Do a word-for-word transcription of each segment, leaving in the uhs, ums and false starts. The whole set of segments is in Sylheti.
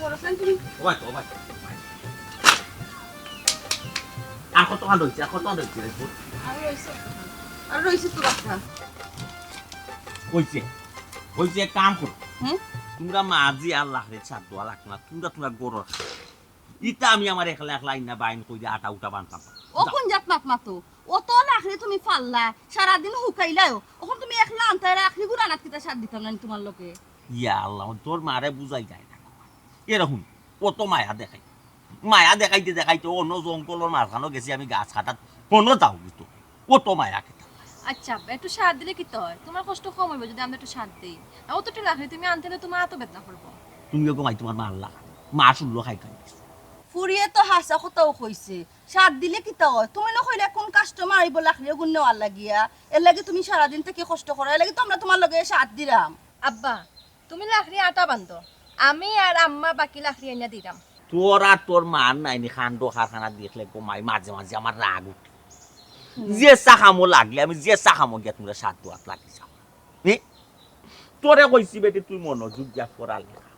ও ভাই, ও ভাই। আর কতখান রইছে, আর কতখান রইছে রে? আর রইছে তো বাচ্চা। কইছে, কইছে এক কাম করো। হুম? তোমরা মাঝি আর লাখরে সাত দোয়া লাগতো না, তোমরা তোমরা গরর। ইতা আমি আমার একলা একলা ইন্না বাইন কইরা আটা উটা বানতাম। ও কোন জাত মাত মাতো? ও তো লাখরে তুমি ফাললা, সারাদিন হুকাইলাও। অখন তুমি একলা আনতায় লাখরি গুড়া নাত কিতা সাত দিতাম না নি তোমার লগে? ইয়া আল্লাহ, তোর মারে বুঝাই যায় না। এরকম কত মায়া দেখাই, মায়া দেখাইতে দেখাইতে অন্য জঙ্গলর মাঝখানো গেছি আমি গাছ কাটাত, কোনো যাও কিন্তু কত মায়া কিতা। আচ্ছা আব্বা, একটু সাত দিলে কিতা অয়? তোমার কষ্ট কম অইবো যদি আমরা একটু সাত দেই। আর অতটা লাগলে তুমি আনতে হলে তোমার এত বেদনা করবো। তুমিও ঘুমাই তোমার মা আল্লাহ, মা শুনলো খাই খাই। ফুরিয়ে তো হাসা কথাও কইছে, সাত দিলে কিতা অয়? তুমি না কইলে কোন কাস্টমার আইবো লাখরি গুন নেওয়ার লাগিয়া, এর লাগি তুমি সারাদিন থাকি কষ্ট করো, এর লাগি তো আমরা তোমার লগে সাত দিলাম। আব্বা, তুমি লাখরি আটা বান্ধো, আমি আর আম্মা বাকি লাখরি আইনা দিলাম। তোর আর তোর মার নাইনি কাণ্ড কারখানা দেখলে গো মাই মাঝে মাঝে আমার রাগ উঠে। যে চা খামো লাগলে আমি যে চা খামো গিয়া তোমরা সাত দোয়াত লাগি যাও। নি? তোরে কইছি বেটি তুই মনোযোগ দিয়া পড়া লেখা।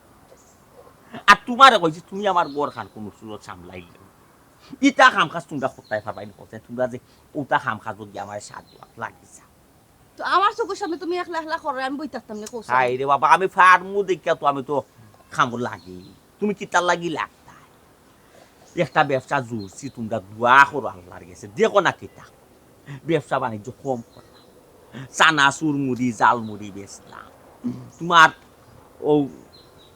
আর তোমারে কইছি তুমি আমার ঘর খান কোন সুরত সামলাই দিও। ইতা কাম কাজ তোমরা করতাই পারবাই না করতে। তোমরা যে ওটা কাম কাজ গিয়া আমার সাত দোয়াত লাগি যাও। তো আমার চোখের সামনে তুমি একলা একলা করো, আমি বই থাকতাম না কৌশল। হায় রে বাবা, আমি ফার্মু দেখিয়া তো আমি তো খামো লাগি। তুমি কিতার লাগি লাগতায়? একটা ব্যবসা জুড়ছি, তোমরা দোয়া করো আল্লাহর গেছে। দেখো না কিতা? ব্যবসা বাণিজ্য কম করলাম। চানাচুর মুড়ি, জাল মুড়ি বেচলাম। তোমার ও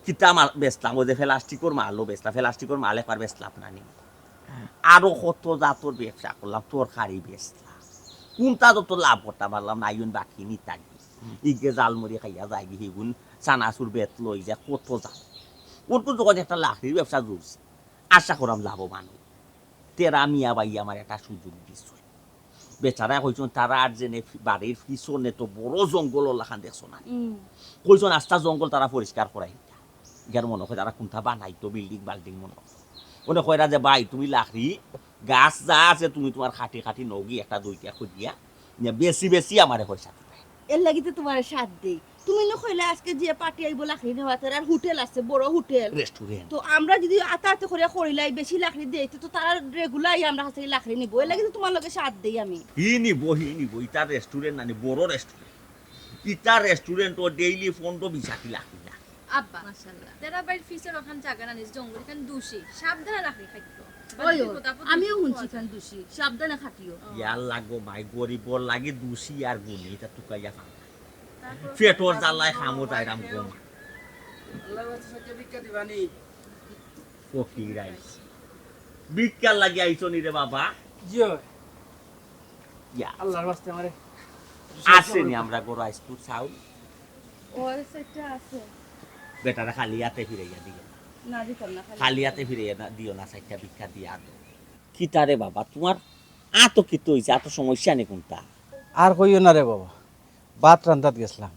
কিতা মাল বেচলাম, ওই যে প্লাস্টিকর মালও বেচলাম, প্লাস্টিকর মাল একবার বেচলাম না নি? আরো কত জাতর ব্যবসা করলাম, তরকারি বেচলাম। কোনটা যত লাভ করতাম পারলাম না, আইন বাকি নিতাগি। ইগে জালমুড়ি খাইয়া যায়গি, হিগুন চানাচুর বেত লই যায়, কত জাত। ওর তো যখন একটা লাকড়ির ব্যবসা জুড়ছে, আশা করাম লাভবান অইব। তেরা মিয়া ভাই আমার একটা সুযোগ দিছে। বেচারা কইছন, তারা আর জেনে ফি-, বাড়ির পিছনে তো বড় জঙ্গল ওলাখান দেখছো না? হুম। কইছন, আস্তা জঙ্গল তারা পরিষ্কার করাই। ইয়ার মনে হয় তারা কোনটা বানাইতো, বিল্ডিং বাল্ডিং মনে হয়। মনে কইরা যে, "ভাই, তুমি লাকড়ি, গাছ যা আছে, তুমি তোমার খাটি খাটি নগি একটা দুইটা খুঁজিয়া, নিয়া বেশি বেশি আমারে পয়সা দিবে।" এর লাগি তো তোমারে সাত দেই। তুমি না কইলে আজকে যে পার্টি আইবো লাকড়ি নেওয়াতে, আর হোটেল আছে, বড় হোটেল। রেস্টুরেন্ট। তো আমরা যদি আতা আতে করিয়া করিলাই, বেশি লাকড়ি দেই, তো, তো তারা রেগুলার আমরা কাছে লাকড়ি নিবো। এর লাগি তো তোমার লগে সাত দেই আমি। হি নিবো, হি নিবো, ইটা রেস্টুরেন্ট না নি, বড় রেস্টুরেন্ট। ইটা রেস্টুরেন্ট ও ডেইলি পনেরো বিশ আটি লাকড়ি না। আব্বা, মাশাআল্লাহ। তেরা ভাইর পিছন ওখান জাগা না নিজ জঙ্গল, এখান দুষি, সাবধানে লাকড়ি খাইতো। ওই, ওই, আমিও হুনছি এখান দুষি, সাবধানে খাটিও। ইয়ার লাগো মাই, গরিবর লাগি দুষি আর গুনি, ইটা তুকাইয়া খাম। তারপর পেটর জ্বালায় খামো যাইরাম গো মা। আল্লাহর ওয়াস্তে সত্যি ভিক্ষা দিবানি। ফকির আইছে। ভিক্ষার লাগি আইছো নি রে বাবা? জি অয়। ইয়া। আল্লাহর ওয়াস্তে আমারে আছে নি আমরা গরু আইসপুর চাউল? ওই সেটা আছে। বেটারা খালি হাতে ফিরাইয়া দিও না। না, দিতাম না, খালি খালি হাতে ফিরাইয়া না, দিও না, চাইরটা ভিক্ষা দিয়া দো। কিতা রে বাবা, তোমার আতো কিতা অইছে? আতো সমস্যা নি কোনটা? আর কইও না রে বাবা, ভাত রান্দাত গেছলাম,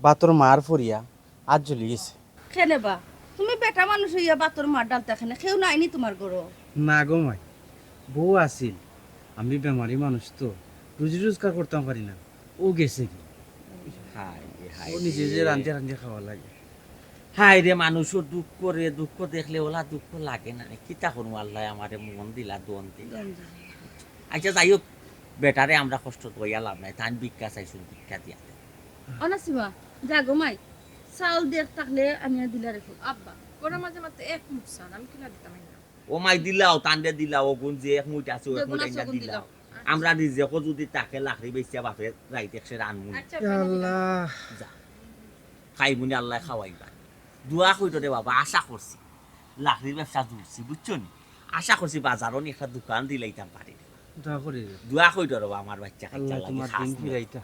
ভাতর মার পড়িয়া আত জ্বলি গেছে। কেনে বা? তুমি বেটা মানুষ অইয়া ভাতর মার ডালতা কেনে? কেউ নাইনি তোমার ঘরো? না গো মাই, বউ আছিল। আমি বেমারি মানুষ তো, রুজি রোজগার করতাম পারি না। ও গেছে কি? হায় রে, হায় ও নিজে রে। যে রান্ধিয়া রান্ধিয়া খাওয়া লাগে। হায় রে, মানুষর দুঃখ রে, দুঃখ দেখলে ওলা দুঃখ লাগে না রে। কিতা করমু, আল্লায় আমারে মন দিলা, দন দিলা। দন দিলা। আচ্ছা, যাই হোক, বেটারে আমরা কষ্ট দইয়া লাভ নাই, তান ভিক্ষা চাইছইন, ভিক্ষা দিয়া দেও। অনাসিমা, যা গো মাই, চাউল দেখ থাকলে আনিয়া দিলা রেখো। আব্বা, ঘরর মাঝে মাত্র এক মুঠ চাউল, আমি কিলা দিতাম না? ও মাই দিলাও, তানরে দিলাও, অগুন যে এক মুঠ আছে, ও এক যেগুন মুঠ আছে, আনিয়া অগুন দিলাও। দিলাও। আমরা রিজেকও যদি থাকে লাকড়ি বেচিয়া বাপে যাইতে সে রানমু। আচ্ছা, ইয়া আল্লাহ। যা। খাইমুনি আল্লায় খাওয়াইবা। দোয়া কইরো রে বাবা, আশা করছি। লাকড়ির ব্যবসা জুড়ছি, বুঝছো নি? আশা করছি বাজারও নি একটা দোকান দিলাইতাম পারি। দোয়া করি রে। দোয়া কইরো রে বাবা, আমার বাচ্চা কাচ্চা আল্লাহ লাগি তোমার খাস দিন না। ফিরাইতা।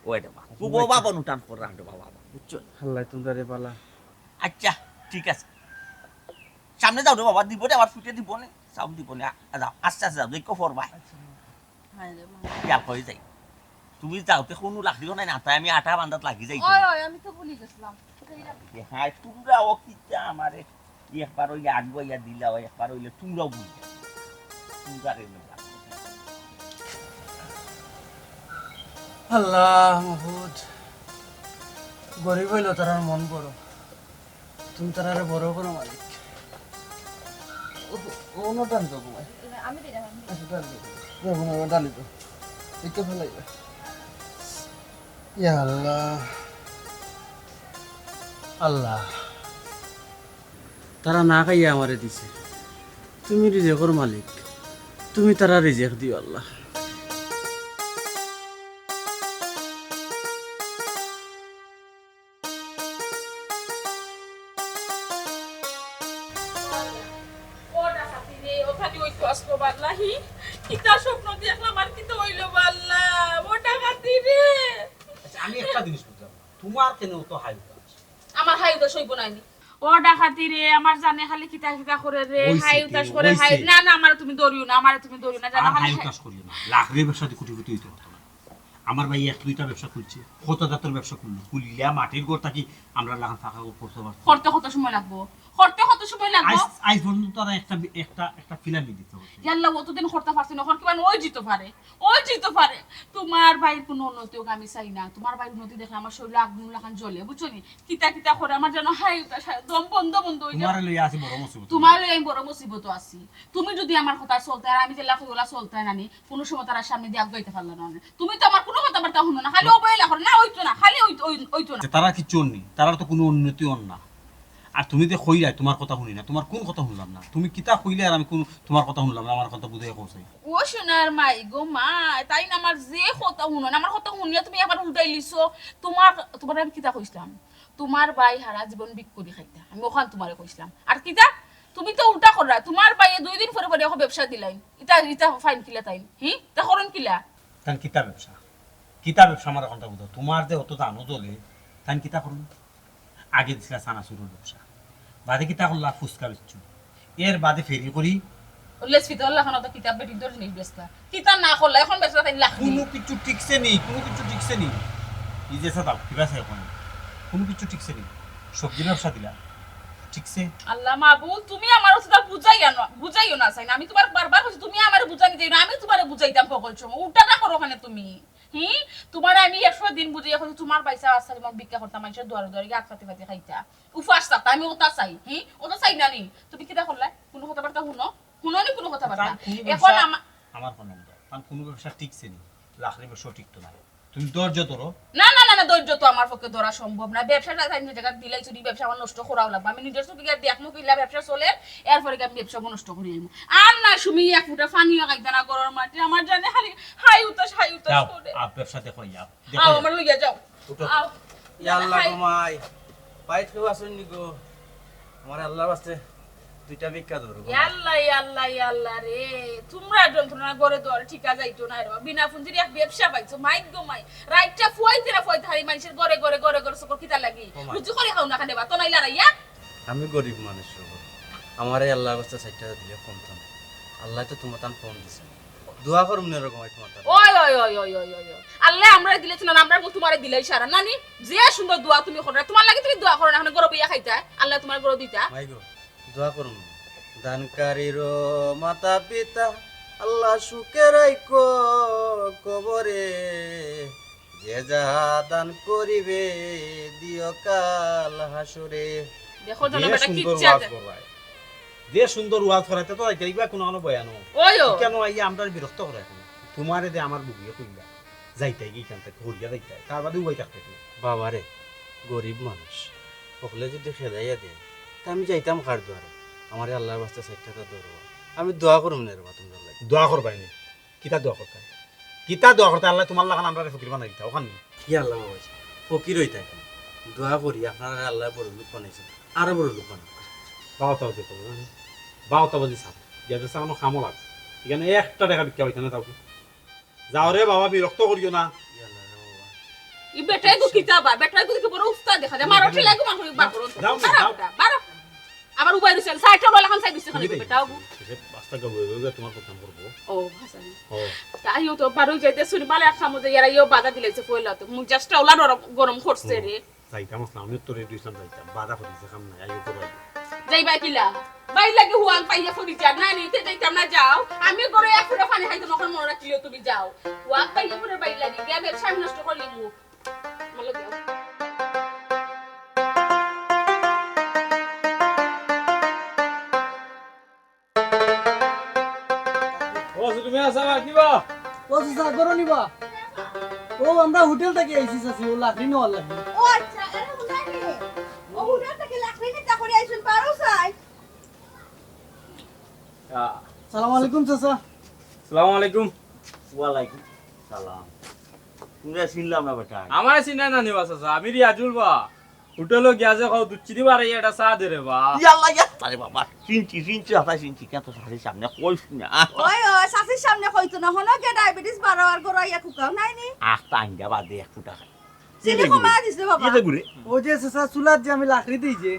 ওই রে বাবা, তুই বাবা অনুটান কর রান রে বাবা, বুঝছো নি? আল্লাহ তোমরা রে বালা। আচ্ছা, ঠিক আছে। সামনে যাও রে বাবা, দিব রে, আমার ফুটে দিব নে, চাউল দিব নে। আ, যাও, আস্তে আস্তে যাও, দেখো ফরবায়। হায় রে মা। খেয়াল করে যাই। তুমি যাওতে কোনো লাকড়িও নাই না, তাই আমি আটা বান্ধাত লাগি যাই। ওই, ওই, আমি তো ভুলি গেছিলাম। এ হায়, তোমরা ও কিতা আমারে একবার অইলে আগুয়াইয়া দিলাও, একবার অইলে তোমরাও ভুলি যাও। তোমরা রে মেলা। আল্লাহ মাবুদ, গরিব অইলেও তারার মন বড়, তুমি তারারে বড় করো মালিক। অনো ডালি দেও, ঘুমাই। আমি দিলাম, আমি দিলাম। আচ্ছা, ডালি দেও। দেখো না, ডালি দেও। একটু ফেলাই দাও। ইয়া আল্লাহ। আল্লাহ। তারা না খাইয়া আমারে দিছে। তুমি রিজেকর মালিক। তুমি তারা রিজেক দিও, আল্লাহ। ও ডাকাতি রে, ও খালি ওই তো আসলো বাল্লাহি। কিতা স্বপ্ন দেখলাম আর কিতা হইলো বাল্লা? ও ডাকাতি রে। আচ্ছা, আমি একটা জিনিস বুঝলাম না। তোমার কেনে অত হাই উতাস? আমার হাই উতাস হইব না নি। ও ডাকাতি রে, আমার জানে খালি কিতা কিতা করে রে, ওই হাই সে, উতাস করে, ওই হাই। সে। না, না, আমারে তুমি ধরিও না, আমারে তুমি ধরিও না, জানো আর খালি হাই হাই- উতাস করিও না। লাকড়ির ব্যবসা দি কোটিপতি হইতে পারতো না। আমার ভাই এক দুইটা ব্যবসা খুলছে, কত জাতর ব্যবসা খুললো, খুলিয়া মাটির ঘর থাকি আমরা লাখান ফাঁকা করতে পারতো। করতে কত সময় লাগবো? করতে কত সময় লাগবো? আইজ, আইজ পর্যন্ত তারা একটা, একটা, একটা ফিলানি দিতে পারছে। ইয়াল্লা, অতদিন করতে পারছে না, এখন কিবা ওই জিতে পারে, ওই জিতে পারে। তোমার ভাইর কোনো উন্নতি হোক আমি চাই না, তোমার ভাইর উন্নতি দেখলে আমার শরীরে আগুন লাখান জ্বলে, বুঝছো নি? কিতা কিতা করে আমার যেন হাই উতাস, দম বন্ধ বন্ধ হয়ে যায়। তোমারে লইয়া আছি বড় মুসিবত। তোমারে লইয়া আমি বড় মুসিবত আছি। তুমি যদি আমার কথা চলতে আর আমি যেলা কই ওলা চলতে নানি, কোনো সময় তারা সামনে দিয়ে আগাইতে পারলা না। তুমি তো আমার কোনো কথাবার্তা শুনো না, খালি অবহেলা করো না, ওই তো না, খালি ওই, ওই, ওই তো না। তারা কি চোর নি? তারার তো কোনো উন্নতি অর না। আর তুমি যে কইরায় তোমার কথা শুনি না, তোমার কোন কথা শুনলাম না? তুমি কিতা কইলে আর আমি কোন তোমার কথা শুনলাম না, আমার কথা বুঝাই কও চাই। ও সোনার মাই গো মা, তাই না আমার যে কথা শুনো না, আমার কথা শুনিয়া তুমি আবার উল্টাই লিছো। তোমার, তোমার আমি কিতা কইছিলাম? তোমার ভাই হারা জীবন ভিক করি খাইতা, আমি ওখান তোমারে কইছিলাম। আর কিতা? তুমি তো উল্টা কররা, তোমার ভাইয়ে দুই দিন পরে পরে এখন ব্যবসা দিলাইন। ইটা, ইটা ফাইন কিলা তাইন? হি? তা করুন কিলা? তান কিতা ব্যবসা? কিতা ব্যবসা আমার এখন তা বুঝাও। তোমার যে অত জানো চলে, তান কিতা করুন? আগে দিছিলা চানাচুরর ব্যবসা, বাদে কিতা করলা? ফুচকা বেচছো, এর বাদে ফেরি করি। ও লেসফিতে আল্লাহ খান তো কিতা বেটি ধরে জিনিস বেচলা, কিতা না করলা, এখন বেচলা তাই লাখ কোনো কিছু ঠিকছে নি, কোনো কিছু ঠিকছে নি। এই যে সাদা কিবা আছে এখন, কোনো কিছু ঠিকছে নি। সবজি ব্যবসা দিলা, ঠিকছে? আল্লাহ মাবুদ, তুমি আমার অতটা বুঝাইয়া না, বুঝাইও না চাই না। আমি তোমার বারবার কইছি, তুমি আমারে বুঝানি দিও না, আমি তোমারে বুঝাইতাম সকল সময়। উল্টাটা করো ওখানে তুমি। হি, তোমারে আমি একশো দিন বুঝাইয়া কইছি, তোমার পয়সা আছে, তোমার ভিক্ষা করতাম, মানুষের দুয়ারে দুয়ারে গিয়া আত পাতি পাতি খাইতা, উপাস থাকতা, আমি ওটা চাই। হি, ওটা চাই না নি? তুমি কিতা করলা? কোনো কথাবার্তা শুনো, শুনো নি কোনো কথাবার্তা? তার কোনো এখন ব্যবসা আমা- আমার কোনো কথা, তার কোনো ব্যবসা ঠিকছে নি, লাখরি ব্যবসা ঠিক তো নাই। তুমি ধৈর্য ধরো। না, না, না, না, ধৈর্য তো আমার পক্ষে ধরা সম্ভব না। ব্যবসাটা তাই নিজে জায়গা দিলাই চুরি, ব্যবসা আমার নষ্ট করাও লাগবে। আমি নিজের চোখে গিয়া দেখমু কিলা ব্যবসা চলে, এরপরে গিয়া আমি ব্যবসা নষ্ট করি আইমু। আর না সুমি এক ফুটা পানিও খাইতা না গরম মাটি, আমার জানে খালি হাই উতাস, হাই উতাস যাও, করে। আপ ব্যবসা দেখো, যাও। দেখো, আও, যাও। আমার লইয়া যাও। উঠো। আও। ইয়া আল্লাহ হাই। গো মাই, বাইত কেউ আছেন নি গো? আমার আল্লাহর বাস্তে দুইটা ভিক্ষা ধরো গো। ইয়া আল্লাহ, ইয়া আল্লাহ, ইয়া আল্লাহ রে। তোমরা যন্ত্রণা করে দর ঠিকা যাইতো না রে। বিনা পুঁজির এক ব্যবসা পাইছো, মাইক গো মাই। রাইটটা ফুয়াইতে না ফুয়াইতে হারি মানুষের ঘরে ঘরে ঘরে ঘরে সকল কিতা লাগি। ও মাই। রুজি করে খাও না খানে বা, তো নাই লড়াইয়া। আমি গরিব মানুষ রে গো। আমারে আল্লাহর বাস্তে চাইরটা দিলে কমতো না। আল্লাহ তো তোমার তান ফোন দিছে। দোয়া করুম নে রে গো মাই তোমার তান। ওই, ওই, ওই, ওই। আল্লাহ আমরারে দিলে না, আমরা তোমারে দিলাই সারা। নানি, যে সুন্দর দোয়া তুমি করো, তোমার লাগি তুমি দোয়া করো না, এখন গরো বইয়া খাইতা, আল্লাহ তোমার গরো দিতা। মাই গো, দোয়া করুম। দানকারীর মাতা পিতা, আল্লাহ সুখে রাখো কবরে, যে যা দান করিবে দিও কাল হাসরে। দেখো, জানো যে বেটা সুন্দর কিচ্ছা ওয়াজ আছে। করায়, যে সুন্দর ওয়াজ করাইতে তো যাইতে ইবা কোনো কোনো বয়ানো। ওই ও। কেন আইয়া আমরা বিরক্ত করে এখন? তোমারে দে আমার বুঝিয়ে কইলা। যাইতাই কি এখান থেকে হরিয়া যাইতাই, তার বাদে উবাই থাকতে কি? বাবা রে, গরিব মানুষ, হকলে যদি খেদাইয়া দেয়, তা আমি যাইতাম কার দুয়ারে? আমারে আল্লাহর বাস্তে চাইরটা ধরো, আমি দোয়া করুম না রে বা তোমরা লাগি। দোয়া করবাই নি? কিতা দোয়া করতায়? কিতা দোয়া করতায়? আল্লাহ তোমার লাখান আমরারে ফকির বানাই দিতা, ওখান নি? কি আল্লাহ বাবা, ফকির হইতায় কেন? দোয়া করি, আপনারা আল্লাহ বড় লোক বানাইছেন, আরো বড় লোক বানান। বাবা তাও যে করবো না, বাবা তাও যে সাপ, গেছে আমার কামও লাগবে। এখানে একটা টাকা ভিক্ষা পাইতে না, তাও কি? যাও রে বাবা, বিরক্ত করিও না। ই বেটাই গো কিতা বা, বেটাই গো দেখি বড় উস্তাদ দেখা যায়। মারো, ঠেলা গো, মারো, বার করো। যাও না, বারো যাও। বেটা, বারো। আবার উবাই রইছে, সাইডটা বলে এখন সাইড দিছে খালি তুমি বেটা গো। সে পাঁচটা গাবো এভাবে তোমার বদনাম করবো। ও, হাসানি। ও। তাইও তো বারো যাইতে শুনি, বালে এক কামো যে এরা ইও বাধা দিলাইছে পয়লা তো। মুজাজটা ওলা নরম, গরম করছে রে। যাইতাম আসলাম, আমি তো রেডি হইছিলাম যাইতাম, বাধা করি যে কাম নাই, আইও তো ভাই। যাইবা কিলা? ভাই লাগে হুয়াং পাইয়া ফুরি যা, না নিতে যাইতাম না, যাও। আমি গরো এক ফুটা পানি খাইতাম, এখন মনে রাখিও তুমি যাও। হুয়াং পাইয়া ফুরে ভাই লাগে, গিয়া ব্যবসা আমি নষ্ট করলি মুখ। ভালো যাও। তুমি আছো বা কিবা? ও চাচা, করো নিবা? ও, আমরা হোটেল থাকি আইছি চাচি, ও লাকড়ি নেওয়ার লাগি। ও আচ্ছা, আরে হুনাই নি। ও হোটেল থাকি লাকড়ি নিতা করি আইছইন, পারো চাই? আহ, সালাম আলাইকুম চাচা। সালাম আলাইকুম। ওয়ালাইকুম সালাম। তুমরা চিনলাম না বেটা। আমারে চিনরায় না নি বা চাচা, আমি রিয়াজুল বা। হোটেলো গিয়া যে কও, দুধ চিনি বাড়াইয়া একটা চা দে রে বা। ইয়াল্লা, ইয়াল্লা রে বাবা, চিনছি, চিনছি, হাতায় চিনছি, কেন তো চাচির সামনে কইস না? ওই, ওই, চাচির সামনে কইতো না, হনো গিয়া ডায়াবেটিস বাড়াও আর গরু আইয়া কুকাও নাই নি? আস্তা আঙ্গা বাদে এক ফুটা খাই। চিনি কমায় দিছে বাবা। ইয়ে তো ঘুরে। ও যে চাচা, চুলাত যে আমি লাকড়ি দেই যে।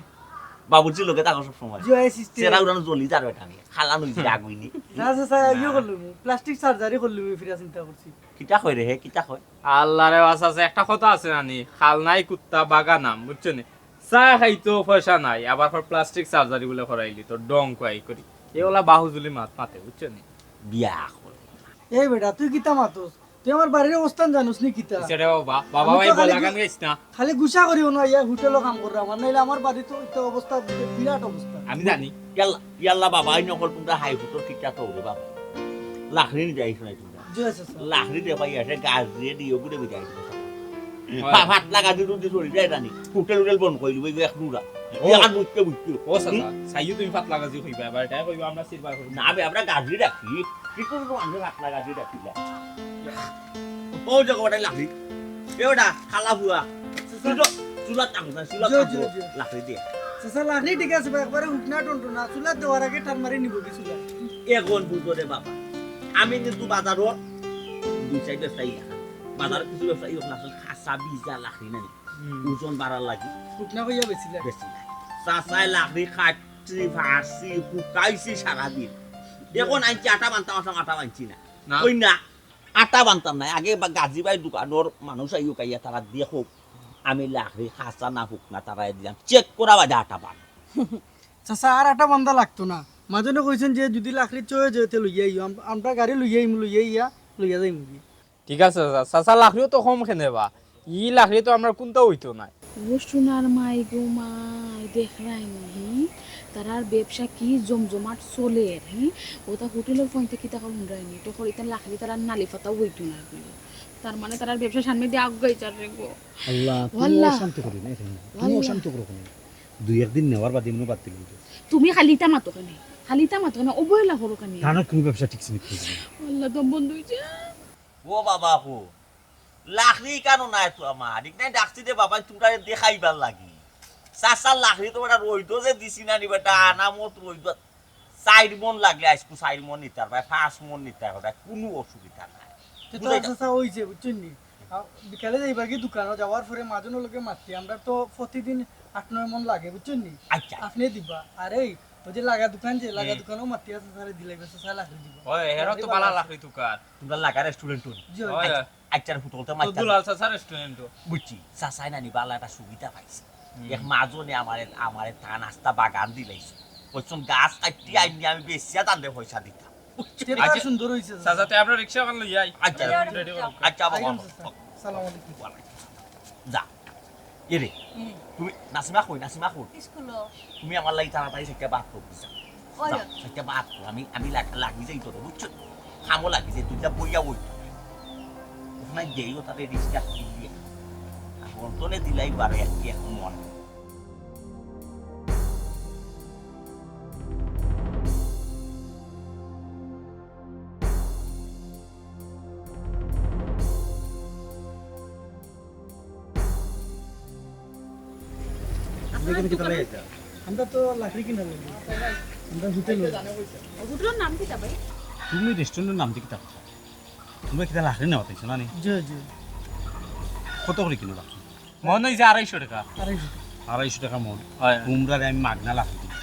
বাবুর্চির লগে থাকো সব সময়। জি, ওই সিস্টেম। সেরা উড়ানো জ্বলি যার বেটা আমি। খালা নই যে আগুইনি। না চাচা, ইয়ে করলু, প্লাস্টিক সার্জারি করলু, ফিরা চিন্তা করছি। কিতা কয় রে হে, কিতা কয়? আল্লাহ রে বাঁচাছে, একটা কথা আছে না নি, খাল নাই কুত্তা বাগা নাম, বুঝছো নি? চা খাইতো পয়সা নাই, আবার কর প্লাস্টিক সার্জারি বলে করাইলি, তো ডং কয়াই করি। এ ওলা বাহুজুলি মাত মাতে, বুঝছো নি? বিয়া করে। এই বেটা, তুই কিতা মাতস? তুই আমার বাড়ির অবস্থান জানোস নি কিতা? কিসে রে বাবা? বাবা আমি ভাই তো খালি বলা গু-, গান গাইস না। খালি গুসা করি অনো আইয়া হোটেলো কাম কররাম, আর নাইলে আমার বাড়ি তো ইতা অবস্থা বিরাট অবস্থা। আমি জানি। ইয়াল্লা, ইয়াল্লা বাবা, এই নকল তোমরা হাই ফুটর কিতা তো রে বাবা। লাকড়ি নিতে আইছো না তোমরা। জি, আচ্ছা, আচ্ছা। লাকড়ি দে ভাই, এসে গাছ দিয়ে দিয়ে ঘুরে বেড়াই দিবো। হয়। পা-, ফাটলা গাছ দিয়ে রুটি সরি যায় জানি। হোটেল হোটেল বন্ধ করে দিবো, এই এক নুরা। ও। আর বুঝতে বুঝতে। ও, চাচা, হুম? চাইও তুমি ফাটলা গাছ দিয়ে কইবা, এবার এটাই কইবা, আমরা সিলভার করি। না, আমি আমরা গাছ দিয়ে রাখি। কি করে তো মানুষের ফাটলা গাছ দিয়ে রাখি না? ও, যে কটাই লাকড়ি। এ ওটা, খালা ফুয়া। তুই তো চুলাত টানো না, চুলাত জি, টানো। জি, জি। লাকড়ি দিয়ে। চাচা, লাকড়ি ঠিক আছে বা, একবারে হুকনা টনটনা। চুলাত দেওয়ার আগে টান মারি নিবো কি চুলা? এখন বুঝো রে বাবা। আমি কিন্তু বাজারো দুই চাইর ব্যবসায়ী দেখা। বাজারো কিছু ব্যবসায়ী অখন আছে, খাসা বিজা লাকড়ি নানি। হুম। ওজন বাড়ার লাগি। হুকনা কইয়া বেশি লাগে। বেশি লাগে। চাচায় লাকড়ি কাটছি, ফাড়ছি, হুকাইছি সারাদিন। এখন আনছি আটা বানতাম, আসলাম আটা বানছি না। না। ওই না। আটা বানতাম না, আগে বা গাজী ভাই দোকানর মানুষ আইও কাইয়া তারা দেখো, আমি লাকড়ি খাসা না হুকনা তারারে দিলাম, চেক করা বাদে আটা বান। চাচা, আর আটা বান্দা লাগতো না। মাজনে কইছইন যে যদি লাকড়ি চয়ে যায়, তে লইয়া আইও, আম-, আমরা গাড়ি লইয়া আইমু, লইয়া আইয়া, লইয়া যাইমু গি। ঠিক আছে চাচা, চাচা লাকড়িও তো কম কেনে বা, ই লাকড়ি তো আমরার কুন্তা অইতো নায়। ও সোনার মাই গো মাই, দেখরায় নি, হি? তারার ব্যবসা কি জমজমাট চলের, হি? ওটা হোটেলর পয়েন্টে কিতা কর হুনরায় নি? তখন ইতা লাকড়ি তারার নালি ফাতাও অইতো না বুলে। তার মানে তারার ব্যবসা সামনে দিয়া আগুয়াই যার রে গো। আল্লাহ, ও তুমি আল্লাহ। অশান্তি করো না এখানে। তুমি আল্লাহ। অশান্তি করো কেনে? দুই একদিন নেওয়ার বাদে এমনে বাদ দিলে অইতো। তুমি খালি ইতা মাতো কেনে? খালি ইতা মাতো কেনে? অবহেলা করো কেনে? তার কোনো ব্যবসা ঠিক ছিল না। আল্লাহ, দম বন্ধ অইছে। ও বাবা গো, লাকড়ি কেনে নাই তো আমার? ইখানে ডাকছি রে বাবা, তোমরারে দেখাইবার লাগি। চাচার লাকড়ি তো বেটা রইদো যে দিছি না নি বেটা, আনামত রইদো। চাইর মন লাগলে আইজকু চাইর মন নিতার ভাই, পাঁচ মন নিতার ভাই, কোনো অসুবিধা নাই। তে তো বুঝাই চাচা অইছে, বুঝছইন নি? আ, বিকালে যাইবার কি দোকানো, যাওয়ার পরে মাজনর লগে মাতি, আমরা তো প্রতিদিন আট নয় মন লাগে, বুঝছইন নি? আচ্ছা। আপনে দিবা। আর এই, ওই যে লাগা দোকান যে, লাগা হুম। দোকানও মাতি আছে, চাচারে দিলাইবা, চাচা লাকড়ি দিবা। ওই, এরাও তো লাকড়ি বালা বালা আছে। লাকড়ি দোকান। তোমরা লাগা রেস্টুরেন্ট নি? জি, ওই। আচ্ছা। আচ্ছা, হোটেল তো তো মাইতা দুলাল চাচার রেস্টুরেন্ট। বুঝছি, চাচায় নানি বালা একটা সুবিধা পাইছে। হুম। এক মাজনে আমারে, আমারে তান আস্তা বাগান দিলাইছে। কইছইন গাছ কাটি হুম। আইনি আমি বেচিয়া তানরে পয়সা দিতাম। বুঝছি? সেটা আচ্ছা। সুন্দর অইছে চাচা। চাচা, তে আমরা রিক্সা ওখান লই আই। আচ্ছা। রেডি করো। আচ্ছা, বাবা। আইলাম চাচা। সালাম আলাইকুম। ওয়ালাইকুম। যা। এরে, হুম। তুমি নাসিমা কই, নাসিমা কই? স্কুলো। তুমি আমার লাগি তাড়াতাড়ি একটা ভাত করো, বুঝছো? ওই যাও, যাও। একটা ভাত করো। আমি, আমি লাগ-, লাগি যাই তোরে, বুঝছো? কামো লাগি যাই, তুই যা বইয়া বই। ওখানে গেইও তাতে রিক্সা দিয়ে। আর বর্তনে দিলাই বারো এক, এক মন। আমরা এখানে কিতা লাগি আইতা? আমরা তো লাকড়ি কিনা লাগি। আমরা হোটেল। হোটেলর নাম কিতা ভাই? তুমি রেস্টুরেন্টর নাম দি কিতা? তুমি কিতা লাকড়ি নেওয়াত আইছো না নি? জি, জি। কত করি কিনো লাকড়ি? মন অইছে আড়াইশো টেকা। আড়াইশো টেকা। আড়াইশো টেকা মন। হয়। তোমরারে আমি মাগনা লাকড়ি দিমু।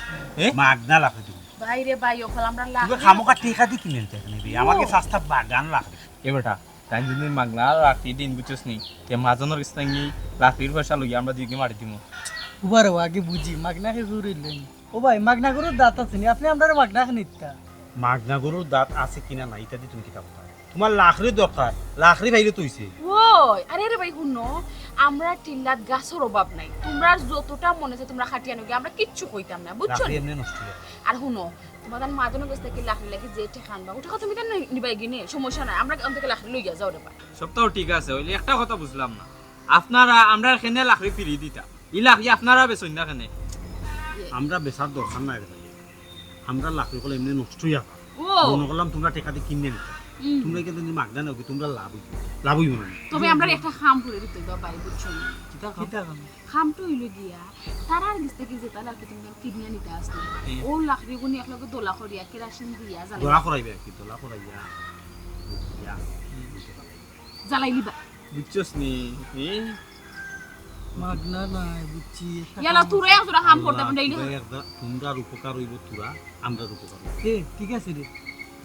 এ? মাগনা লাকড়ি দিমু। ভাই রে ভাই, অখন আমরা তুমি লাকড়ি খামোকা টেকা দি কিনে আনতে এখানে রে। ও। আমাকে সস্তা বাগান লাকড়ি। এ বেটা, তাইন যদি মাগনা লাকড়ি দিন, বুঝছস নি? তে মাজনর গেছ থাকি লাকড়ির পয়সা লইয়া আমরা দুইগে মারি দিমু। উবা রে, আগে বুঝি, মাগনা কে ঘুরে লই। ও ভাই, মাগনা গরুর দাঁত আছে নি? আপনে আমরারে মাগনা খানি দিতা। মাগনা গরুর দাঁত আছে কিনা নাই, ইতা দি তুমি কিতা কথা? তুমার লাকড়ি দরকার, লাকড়ি পাইলে তো অইছে। ওই, আরে রে ভাই, হুনো, আমরা টিল্লাত গাছর অভাব নাই, তুমরার যতটা মনে চায় তুমরা কাটিয়া নেওগি, আমরা কিচ্ছু কইতাম না, বুঝছো লাকড়ি নি? এমনে নষ্ট অইয়া। আর হুনো, তুমার তান মাজনর গেছ থাকি লাকড়ি লাগি যে টেকা আনবা, অউ টেকা তুমি তান নিবায়গি নে, সমস্যা নাই, আমরা অন থাকি লাকড়ি লইয়া যাও রে বা। সবতাউ ঠিক আছে, অইলে একটা কথা বুঝলাম না, আপনারা আমরার কেনে লাকড়ি ফিরি দিতা, ই লাকড়ি আপনারা বেচইন না কেনে? আমরা বেচার দরকার নাই রে ভাই, আমরার লাকড়ি অকল এমনে নষ্ট অইয়া যার। ও। মনো করলাম তুমরা টেকা দি কিনিয়া নিতা, হুম। তুমরা কিন্তু মাগনা নেওগি, তুমরার লাভ অইবো, লাভ অইবো না? তবে আমরার একটা কাম করি দিতে অইবো ভাই, বুঝছো নি? কিতা কাম? কিতা কাম? কামটা অইলো গিয়া, তারার গেছ থাকি যেতা লাকড়ি তুমরার কিনিয়া নিতা আছলা, হুম। অউ লাকড়িগুনি একলগে দলা করিয়া, কেরাসিন দিয়া জ্বালাই। দলা করাইবা আর কি, দলা করাইয়া, ইয়া, হুম। জ্বালাইলিবা। বুঝছস নি? এ? মাগনা নায়, বুঝছি। একটা ইয়ালা, কাম তোরা আছে। এক জোড়া কাম করতে আল্লাহ, পারলে তোরা এক জোড়া, তোমরার উপকার অইবো তোরা, আমরার উপকার অইবো। এ, ঠিক আছে রে।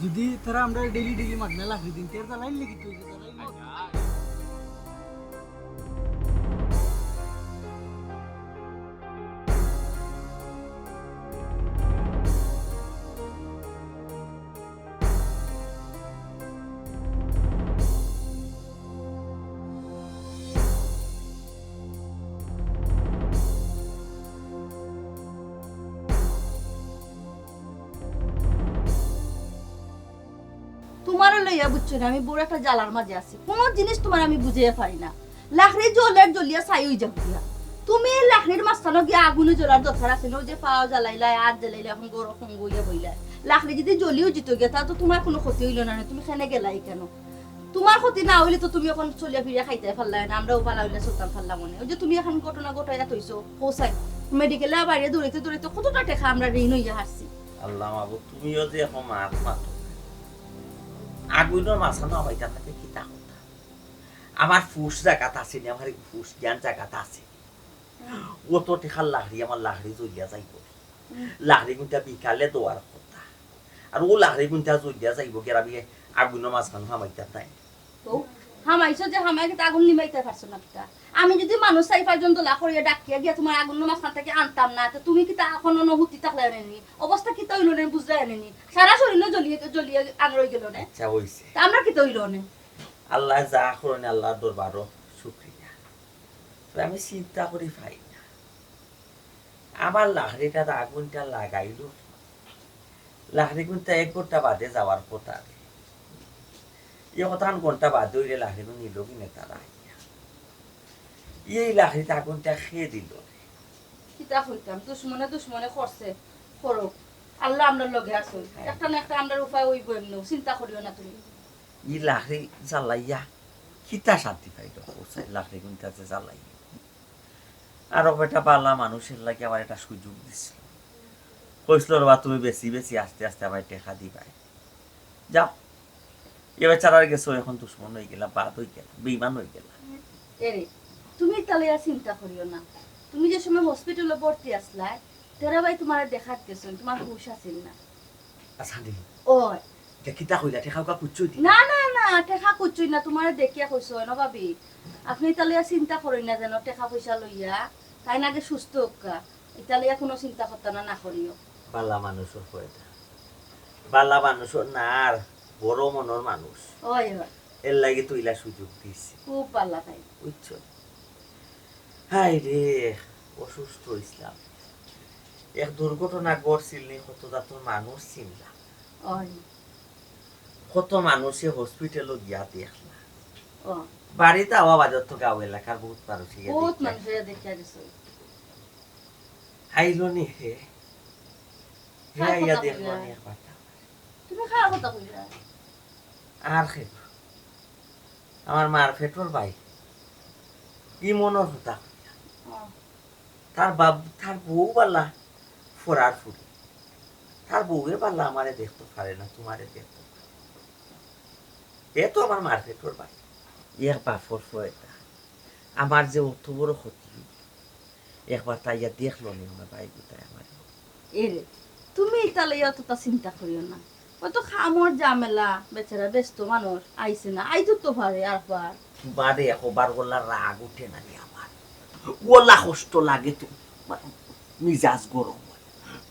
যদি তারা আমরারে ডেইলি ডেইলি মাগনা লাকড়ি দিন, তে জ্বালাইলে কিতা অইবো? জ্বালাইলে। তুমারে লইয়া বুঝছো নি, আমি বড় একটা জ্বালার মাঝে আছি, কুনু জিনিস তুমারে আমি বুঝাইয়া পারি না। লাকড়ি জ্বলের, জ্বলিয়া ছাই অইযাউক গিয়া। তুমি এই লাকড়ির মাঝখানো গিয়া আগুনে জ্বলার দরকার আছে নি? অউ যে পাও জ্বালাইলায়, আত জ্বালাইলায়, অখন গরম অইয়া বইলায়। লাকড়ি যদি জ্বলিও যিতো গিয়া, তা তো তুমার কুনু ক্ষতি অইলো না, তুমি কেনে গেলায় কেনে? তুমার ক্ষতি না অইলে তো তুমি অখন চলিয়া ফিরিয়া খাইতায় পারলায় না, আমরাও ভালা অইলে চলতাম পারলাম অনে। অউ যে তুমি অখন ঘটনা ঘটাইয়া থইছো, হোসাই মেডিকেলে বাইরে দৌড়াইতে দৌড়াইতে কতটা টেকা আমরা ঋণ অইয়া হারছি। আল্লাহ মাবুদ, তুমিও যে অখন মাত মাতো। আগুইনর মাঝখানো হামাইতাম না তে কিতা করতাম? আমার ফুস জাগাত আছে নি, আমার ফুস জ্ঞান জাগাত আছে নি। অত টেকার লাকড়ি, আমার লাকড়ি জ্বলিয়া যাইবো। হুম। লাকড়ি কুনটা বিকালে দেওয়ার কথা। আর অউ লাকড়ি কুনটা জ্বলিয়া যাইবো, গেরামি আগুইনর মাঝখানো হামাইতাম নায়। তো, হামাইছো যে হামাই কিতা আগুন নিবাইতায় পারছো না কিতা? আমি যদি মানুষ চাইর পাঁচজন দলা করিয়া ডাকিয়া গিয়া তুমার আগুইনর মাঝখান থাকি আনতাম না, তে তুমি কিতা অখন অনো হুতি থাকলায় অনে নি? অবস্থা কিতা অইলো নে, বুঝলায় অনে নি? সারা শরীর জ্বলিয়া, জ্বলিয়া আগুন অইগেলো নে। আচ্ছা, অইছে। তে আমরার কিতা অইলো নে? আল্লায় যা করইন, আল্লার দরবারো শুকরিয়া। তবে আমি চিন্তা করি পাই না। আমার লাকড়িটাত আগুনটা লাগাইলো, লাকড়ি কুনটা এক ঘন্টা বাদে যাওয়ার কথা। ই কথা আন ঘন্টা বাদে অইলে লাকড়ি কুন নিলো কিনে তারা আইয়া। এই লাকড়িত আগুনটা কে দিলো রে? কিতা কইতাম, দুশমনে দুশমনে করছে, করউক। আল্লাহ আমরার লগে আছইন। হ্যাঁ। একটা না একটা আমরার উপায় অইবো এমনেউ, চিন্তা করিও না তুমি। ই লাকড়ি জ্বালাইয়া কিতা শান্তি পাইলো? হোসাই লাকড়ি কুনটা যে জ্বালাইলো। আরো বেটা বালা মানুষর লাগি আমার একটা সুযোগ দিছিল। কইছিল, "রে বা, তুমি বেশি বেশি আস্তে আস্তে আমারে টেকা দিবায়।" যাও, এ বেচারার গেছে অখন দুশমন অইগেলা, বাদ অইগেলা, বেইমান অইগেলা। এরে, তুমি ইতা লইয়া চিন্তা করিও না। তুমি যে সময় হসপিটালো ভর্তি আছলায়, তেরা ভাই তুমারে দেখাত গেছইন, তুমার হুশ আছিল না। আচ্ছা নি। ওই। ইতা কিতা কইলা? টেকা উকা খুজছো নি? না, না, না, টেকা খুজছইন না, তুমারে দেখিয়া কইছইন, ও ভাবি, আপনে ইতা লইয়া চিন্তা করইন না যেন, টেকা পয়সা লইয়া, তাইন আগে সুস্থ অউক্কা, ইতা লইয়া কুনু চিন্তা করতা না, না করিও। বালা মানুষর পয়দা। বালা মানুষর নার, বড় মনর মানুষ। ওই, ওই। এরলাগি তো ইলা সুযোগ দিছে। খুব বালা তাইন। বুঝছো? হায় রে, অসুস্থ অইছলাম। এক দুর্ঘটনা ঘটছিল নি, কত জাতর মানুষ চিনলাম। ওই। কত মানুষে হসপিটালো গিয়া দেখলা। ও। বাড়িত আওয়া বাদে তো গাঁও এলাকার বহুত মানুষে গিয়া বহুত দেখিয়া মানুষে গিয়া দেখিয়া গেছে। আইলো নি হে। হে কার আইয়া কথা দেখলো কইলা? নি একবার। তুমি কার কথা কইলা? আর কে? আমার মার পেটর ভাই। ই মনর কথা কইলা। ও। তার বাপ, তার বউ বালা ফরার ফুরি। তার বউয়ে বালা আমারে দেখতো পারে না, তুমারে দেখতো পারে। হে তো আমার মার পেটর ভাই। এক বাপর পয়দা। আমার যে অত বড় ক্ষতি অইলো, একবার তা আইয়া দেখলো নি আমার ভাই গুতায় আমারে। এরে, তুমি ইতা লইয়া অতটা চিন্তা করিও না। অত কামর ঝামেলা, বেচারা ব্যস্ত মানুষ, আইছে না, আইতো তো পারে আরবার। তুমারে একবার বললা রাগ উঠে না নি আমার? অলা কষ্ট লাগে তো, মানে, মিজাজ গরম অয়।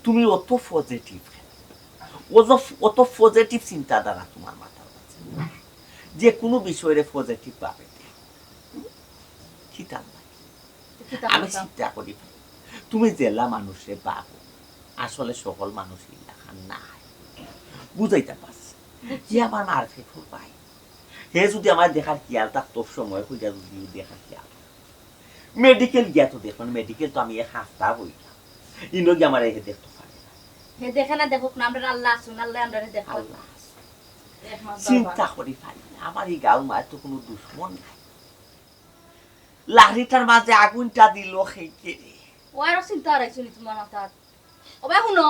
তুমি অত পজিটিভ কেনে? অত, অত পজিটিভ চিন্তাধারা তুমার মাথার মাঝে। যে কুনু বিষয়রে positive ভাবে দেখো। কিতা লাগে? কিতা আমি করতাম? চিন্তা করি ভাই, তুমি যেলা মানুষরে ভাবো, আসলে সকল মানুষ ইলাখান নায়। বুঝাইতাম পারছি? বুঝছি। ই আমার মারফেকুর ভাই। হে যুদি আমারে দেখার খিয়াল থাকতো, সময় কইরা যুদি দেখার খিয়াল থাকতো। মেডিকেল গিয়া তো দেখো না, মেডিকেল তো আমি এক হাপ্তা বইলাম। ইনো গিয়া আমারে হে দেখতো পারে না। হে দেখে না, দেখুক না, আমরার আল্লাহ আছইন, আল্লায় আমরারে দেখইন। আল্লাহ আছইন। এক মাস চিন্তা বাবা। করি পারি না, আমার ই গাঁওর মাঝে তো কুনু দুশমন নাই। লাকড়িটার মাঝে আগুনটা দিলো কে রে? ও আরো চিন্তা হারাইছো নি তুমার মাথাত? ও ভাই, হুনো।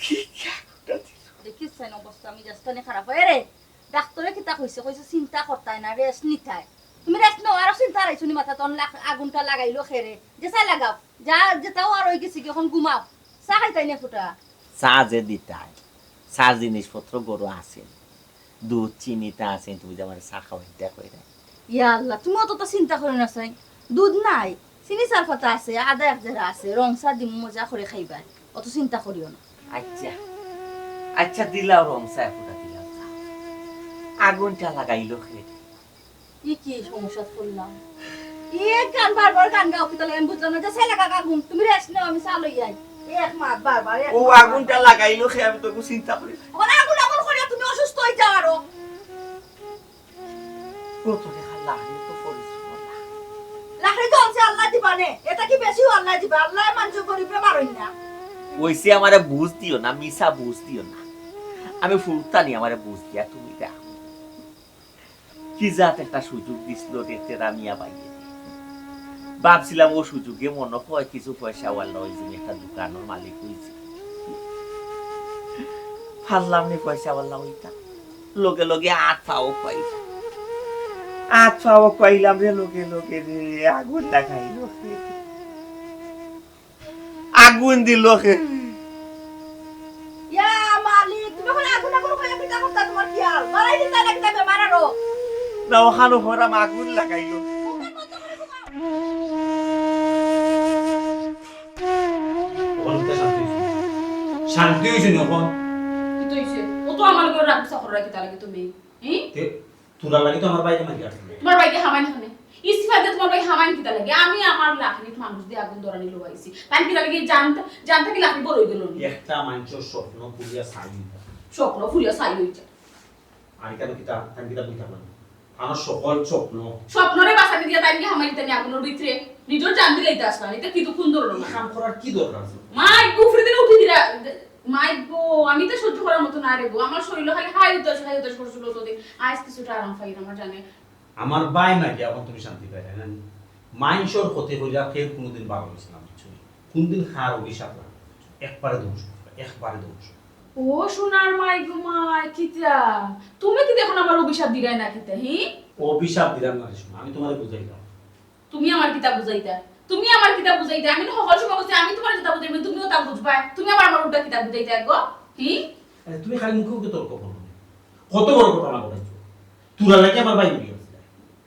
কি, কি আগুনটা দিলো? দেখিস চাইন অবস্থা, মেজাজটা নি খারাপ অয় রে। ডাক্তরে কিতা কইছে? কইছে চিন্তা করতায় না, rest নিতায়। তুমি rest নেও, আরো চিন্তা হারাইছো নি মাথাত? তখন লাগ-, আগুনটা লাগাইলো কে রে? যে চাই লাগাও। যা, যেটা অওয়ার অই গেছে গি, অখন ঘুমাও। চা খাইতায় নি ফুটা? চা যে দিতায়, চা জিনিসপত্র ঘরো আছে। দুধ, চিনি তা আছে, তুমি যে আমারে চা খাওয়াইতায় কইরায়। ইয়া আল্লাহ, তুমি অততা চিন্তা করিও না চাই। দুধ নাই, চিনি চার পাতা আছে, আদা এক জেরা আছে, রং চা দিমু, মজা করি খাইবায়। অত চিন্তা করিও না। আচ্ছা, আচ্ছা, দিলাও রং চা, ফুটা দিলাও চা। আগুনটা লাগাইলো কে? ই কি সমস্যাত পড়লাম? ই এক গান বারবার গান গাও, কিতা লাগে আমি বুঝলাম না। যে চাই লাগা আগুন, তুমি rest নেও, আমি চা লই আই। এক মাত বারবার, এক ও মাত আগুনটা বারবার। লাগাইলো কে, আমি তো চিন্তা করি। ওরা আগুন আগুন করিয়া তুমি অসুস্থ অই যাও আরো। কত টেকা লাগে তো পরিশ্রম লাগে। লাকড়ি তো আছে আল্লায় দিবা নে, এটা কি বেশিও আল্লায় দিবা? আল্লায় মানুষ গরিবরে মারইন না। অইছে আমারে বুঝ দিও না, মিছা বুঝ দিও না। আমি ফুরুত্তা নি, আমারে বুঝ দিয়া তুমি দেখো। কি জাত একটা সুযোগ দিছিল রে তেরা মিয়া ভাইয়ে। ভাবছিলাম ও সুযোগে মনে হয় কিছু পয়সাওয়ালা অইযিমু, একটা দোকানর মালিক অইযিমু। পারলাম নি পয়সাওয়ালা অইতাম। লগে লগে আত পাও পাইলাম। আত পাও পাইলাম রে লগে লগে রে, আগুন লাগাইলো কে। আগুন দিলো কে। ইয়া মালিক, তুমি অখন আগুন আগুন কইয়া কিতা করতা, তুমার খিয়াল? বাড়াই দিতা না কিতা বেমার আরো? না, অখানো হরাম আগুন লাগাইলো। অখন কিতা শান্তি অইছে? শান্তি অইছে নি অখন? কিতা অইছে? ও তো আমার ঘরো রাগ গুসা কররায় কিতা লাগি তুমি? হি? তে তোরা লাগি তো আমার ভাইরে মারিয়া আছলে। তুমার ভাইরে হামাইন কেনে? ইস্তিফা দিয়া তুমার ভাইরে হামাইন কিতা লাগি? আমি আমার লাকড়িত মানুষ দিয়া আগুন ধরানি লওয়াইছি। তাইন কিতা লাগি জানতা, জানতা কি লাকড়ি বড় অই গেল নি? একটা মানষর স্বপ্ন পুড়িয়া ছাই অইতা। স্বপ্ন পুড়িয়া ছাই অইতা। আর কেনে কিতা, তাইন কিতা কইতা পারো? আমার সকল স্বপ্ন। স্বপ্নরে বাঁচানি দিয়া তাইন কি হামাই দিতা নি আগুনর ভিতরে? নিজর জান দিলাইতা আছলা, ইতা কিতা কুন ধরনর? ই কাম করার কি দরকার আছে? মাই, উপরে দিন উঠি দিলা। মাই গো, আমি তো সহ্য করার মতো না রে গো। আমার শরীলো খালি হাই উতাস, হাই উতাস করছিল অতদিন। আইজ কিছুটা আরাম পাই আমার জানে। আমার ভাই মারিয়া অখন তুমি শান্তি পাইরায় না নি? মানষর ক্ষতি করিয়া কেউ কুনুদিন ভালা অইছে না, বুঝছো নি? কুনদিন কার অভিশাপ লাগে? একবারে ধ্বংস, একবারে ধ্বংস। ও সোনার মাই গো মাই, কিতা? তুমি কিতা অখন আমার অভিশাপ দিরায় না কিতা, হি? অভিশাপ দিরাম না রে সোনা, আমি তুমারে বুঝাইলাম। তুমি আমার কিতা বুঝাইতা? তুমি আমার কিতা বুঝাইতা? আমি না হকল সময় কইছি, আমি তুমারে যেতা বুঝাইমু, তুমিও তা বুঝবায়। তুমি আবার আমার উল্টা কিতা বুঝাইতা গো? হি? আরে, তুমি খালি মুখে মুখে তর্ক করো না। কত বড় ঘটনা ঘটাইছো। তোরা লাগি আমার ভাই মরি গেছে।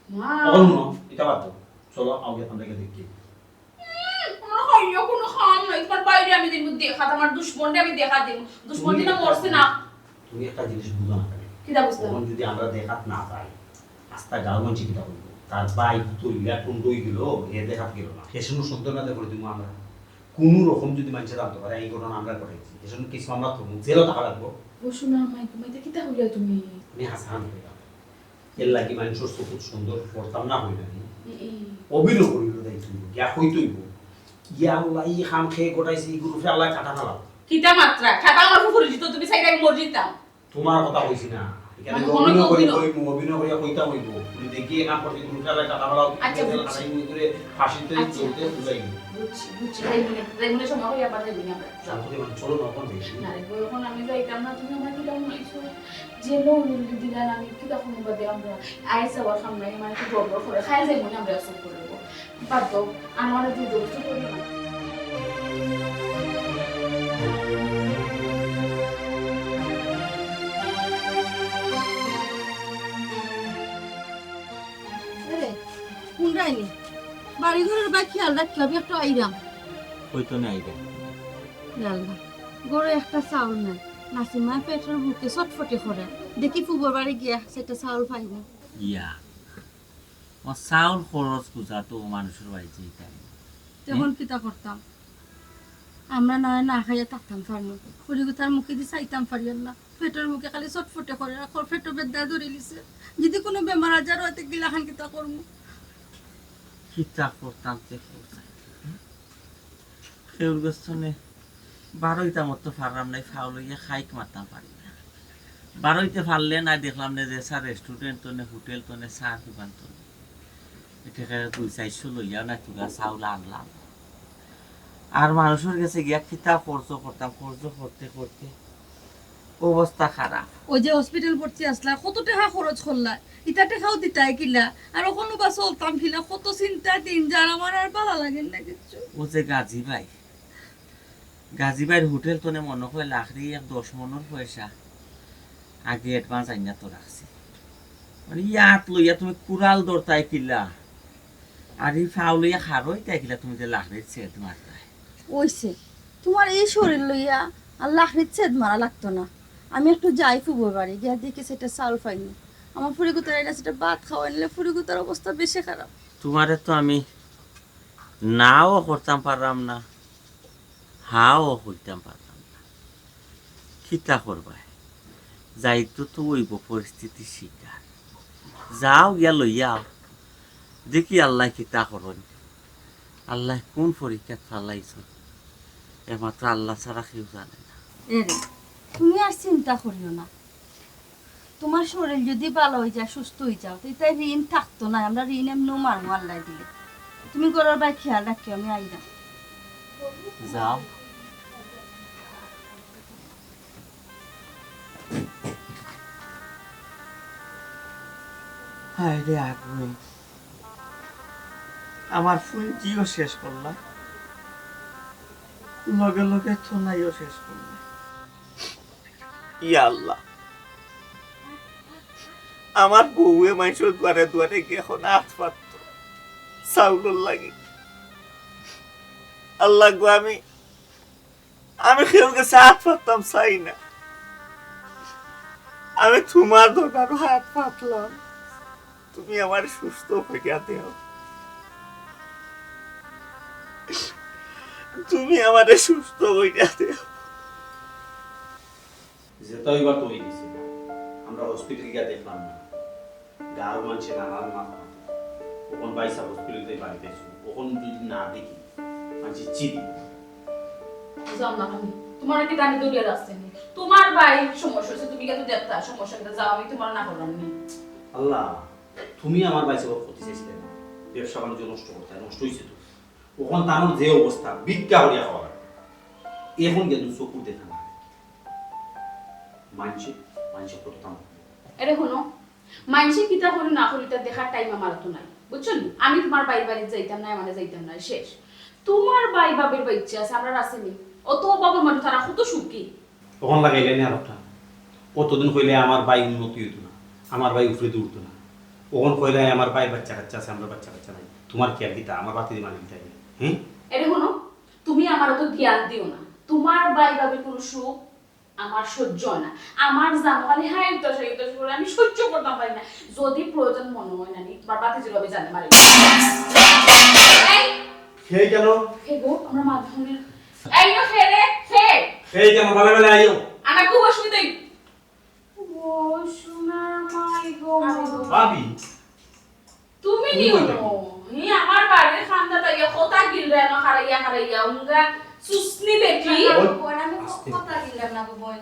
মা। অখন হুনো, ইটা বাদ দেও। চলো, আও গিয়া আমরা গিয়া দেখি। উম, আমার খাইয়া কুনু কাম নাই। তুমার ভাইরে আমি দিমু দেখা, আমার দুশমনরে আমি দেখা দিমু। দুশমন দিনা মরছে না। তুমি একটা জিনিস বুঝো না কেনে? কিতা বুঝতাম? অখন যদি আমরা দেখাত না যাই, আস্তা গাঁওর মানষে কিতা কইবো? তার ভাই তো ইলা কুন অই গেল, হে দেখাত গেল না। হেষনে সন্দেহ না দেখো তুমি আমরা। কুনু রকম যদি মানষে জানতো পারে, এই ঘটনা আমরা ঘটাইছি। হেষনে কেস মামলা করমু, জেলো থাকা লাগবো। ও সোনা মাই, তুমি ইতা কিতা কইলা তুমি? আমি হাছা হাছা কইলাম। এর লাগি মানষর চকুত সুন্দর করতাম না অই না নি? এ, এ। অভিনয় করিল তাই তুমি, গিয়া কইতে অইবো। ইয়া আল্লাহ, ই কাম কে ঘটাইছে, ইগুরে আল্লায় কাটা ফালাও। কিতা মাতরা? কাটা আমার পরিচিত, তুমি চাইলে আমি মরি যাইতাম। তুমার কথা কইছি না। ইখানে মানে অভিনয় করি অভিনয়। কইমু, অভিনয় করিয়া কইতাম অইবো। তুমি দেখি এ কাম করতে, ইগুরে আল্লায় কাটা ফালাও। আচ্ছা, বুঝছি। কাটাই মুই করে ফাঁসিতে আচ্ছা। চলতে বুঝাই। বুঝছি, বুঝছি। তাই মনে, তাই মনে সময় হইয়া আবার যাইবো নি আমরা। চলো, তুমি মানে চলো না, অখন যাই। না রে, অখন আমি যাইতাম না, তুমি আমার কিতা মনে অইছো? যে লোন দিলা না, আমি কিতা করমু বাদে আমরা? আইজ যাওয়ার কাম নাই, আমার একটু গড়বড় করে, খাই যাই মনে আমরা সব করে দেবো। বাদ দাও, আর আমার জোর জবরদস্তি করিও না। এরে, কুনরায় নি? বাড়ি ঘরর বায় খিয়াল রাখিও, আমি একটু আইরাম। কইতো না আইরাম। ইয়া আল্লাহ, ঘরো একটা চাউল নাই। নাসিমায় পেটর ভুকে ছটফটি করে। দেখি ফুফুর বাড়ি গিয়া চাইরটা চাউল পাই না। ইয়া, আমার চাউল খরচ বুঝা তো মানুষর বাড়িতে তাই। তখন কিতা করতাম? আমরা না না খাইয়া থাকতাম পারমু, ফুরিগুতার মুখেদি চাইতাম পারিয়ার না। পেটর ভুকে খালি ছটফটে করে, আর পেটো বেদনা ধরিলিছে। যদি কুনু বেমার আজার অয়, তে গিলাখান কিতা করমু? কিতা করতাম তে করতাম। কেউর গেছ থনে বারইতাম তো পাররাম না, ফাও লইয়া খাইক মারতাম পারি না। বারইতে পারলে না দেখলাম নে যে স্যার রেস্টুরেন্ট থনে, হোটেল থনে, চার দোকান থনে। এটাকে দুই চাইরশো লইয়া না তুলা চাউল আনলাম। আর মানুষর গেছে গিয়া কিতা খরচ করতাম, খরচ করতে করতে অবস্থা খারাপ। ওই যে হসপিটাল ভর্তি আছলা, কত টেকা খরচ করলা, ইতা টেকাও দিতায় কিলা, আর অখনো বা চলতাম কিলা, কত চিন্তা দিন যার, আমার আর ভালা লাগের না কিচ্ছু। ও যে গাজী ভাই, গাজী ভাইর হোটেল থনে মনো কয় লাখরি এক দশ মনর পয়সা আগে অ্যাডভান্স আইনা তো রাখছি। মানে ইয়াত লইয়া তুমি কুড়াল ধরতায় কিলা, আর ই ফাও লইয়া খারইতায় কিলা, তুমি যে লাখরির ছেদ মারতায়। অইছে, তুমার ই শরীর লইয়া আর লাখরির ছেদ মারা লাগতো না। আমি একটু যাই ফুবর বাড়ি, গিয়া দেখি সেটা চাউল পাইনি। আমার ফুরিগুতার এটা সেটা ভাত খাওয়াই নিলে ফুরিগুতার অবস্থা বেশি খারাপ। তুমারে তো আমি নাও করতাম পাররাম না, হাও কইতাম পারলাম না। কিতা করবায়? যাইতো তো অইবো পরিস্থিতির শিকার। যাও গিয়া লইয়া আও। দেখি আল্লায় কিতা করইন। আল্লায় কুন পরীক্ষাত ফালাইছইন। একমাত্র আল্লা ছাড়া কেউ জানে না। এরে, তুমি আর চিন্তা করিও না। তুমার শরীর যদি ভালা অই যায়, সুস্থ অই যাও, তে ইতা ঋণ থাকতো নায়। আমরা ঋণ এমনেউ মারমু আল্লায় দিলে। তুমি ঘরর বায় খেয়াল রাখিও, আমি আইরাম। যাও। হায় রে আগুন, আমার পুঞ্জিও শেষ করলা, লগে লগে থনাইও শেষ করলা। ইয়া আল্লাহ, আমার বউয়ে মাইনষর দুয়ারে দুয়ারে গিয়া এখন আত পাততো চাউলর লাগি। আল্লাহ গো, আমি, আমি কেউর গেছে আত পাততাম চাই না। আমি তুমার দরবারো আত পাতলাম, তুমি আমারে সুস্থ করিয়া দেও, তুমি আমারে সুস্থ করিয়া দেও। যেটা অইবার তো অই গেছে। আমরা হসপিটাল গিয়া দেখলাম না। গাঁওর মানষে নানান মাত মাতে। অখন ভাইসাব হসপিটাল থাকি বাড়িত আইছইন। অখন যদি না দেখি, মানষে চি দিবো। যাও না খালি। তুমারে কিতা আমি ধরিয়া রাখছি নি? তুমার ভাইর সমস্যা অইছে, তুমি গিয়া তো দেখতা, সমস্যা কিতা? যাও, আমি তুমারে না করলাম নি। আল্লাহ, তুমি আমার ভাইসাবর ক্ষতি চাইছিলে না। ব্যবসা বাণিজ্য নষ্ট করতে, নষ্ট অইছে তো। অখন তানর যে অবস্থা, ভিক্ষা করিয়া খাওয়া লাগে। অখন গিয়া দুই চকুর দেখা না। মানষে, মানষে করতাম। এরে হুনো, মানষে কিতা করি না করি ইতা দেখার টাইম আমার তো নাই, বুঝছো নি? আমি তুমার ভাইর বাড়িত যাইতাম নায়, মানে যাইতাম নায়, শেষ। তুমার ভাই ভাবির বাইচ্চা আছে, আমরার আছে নি? অত অভাবর মানুষ, তারা কত সুখী। অখন লাগাইলায় নি আরোকটা। অতদিন কইলায় আমার ভাই উন্নতি অইতো না, আমার ভাই উপরেদি উঠতো না। অখন কইলায় আমার ভাইর বাইচ্চা-কাইচ্চা আছে, আমরার বাইচ্চা-কাইচ্চা নাই। তুমার খেয়াল কিতা? আমার বাতিদি মারি দিতায় নি? হুম? এরে হুনো, তুমি আমারে অত জ্ঞান দিও না। তুমার ভাই ভাবির কুনু সুখ আমার সহ্য অয় না। আমার জানো খালি হায় উতাস, হায় উতাস করে, আমি সহ্য করতাম পারি না। যদি প্রয়োজন মনো অয় না নি, তুমার বাতিজির লগে জানে মারি। এই! হে কেন? হে গো, আমরা মাঝখানে। এই গো, হে রে, হে! হে কেন? বারে বারে আইও। আমার খুব অসুবিধা। ও সোনার মাই গো। ভাবি, তুমি নি তুমি কইতা অনো? কি? হি আমার বাড়ির কান্দাত আইয়া কথা গিলরা না, হারাইয়া হারাইয়া উঙ্গা চুসনি বেটি। না, না, বোন, আমি ক-, আস্তে। কথা গিলরাম না গো বোন।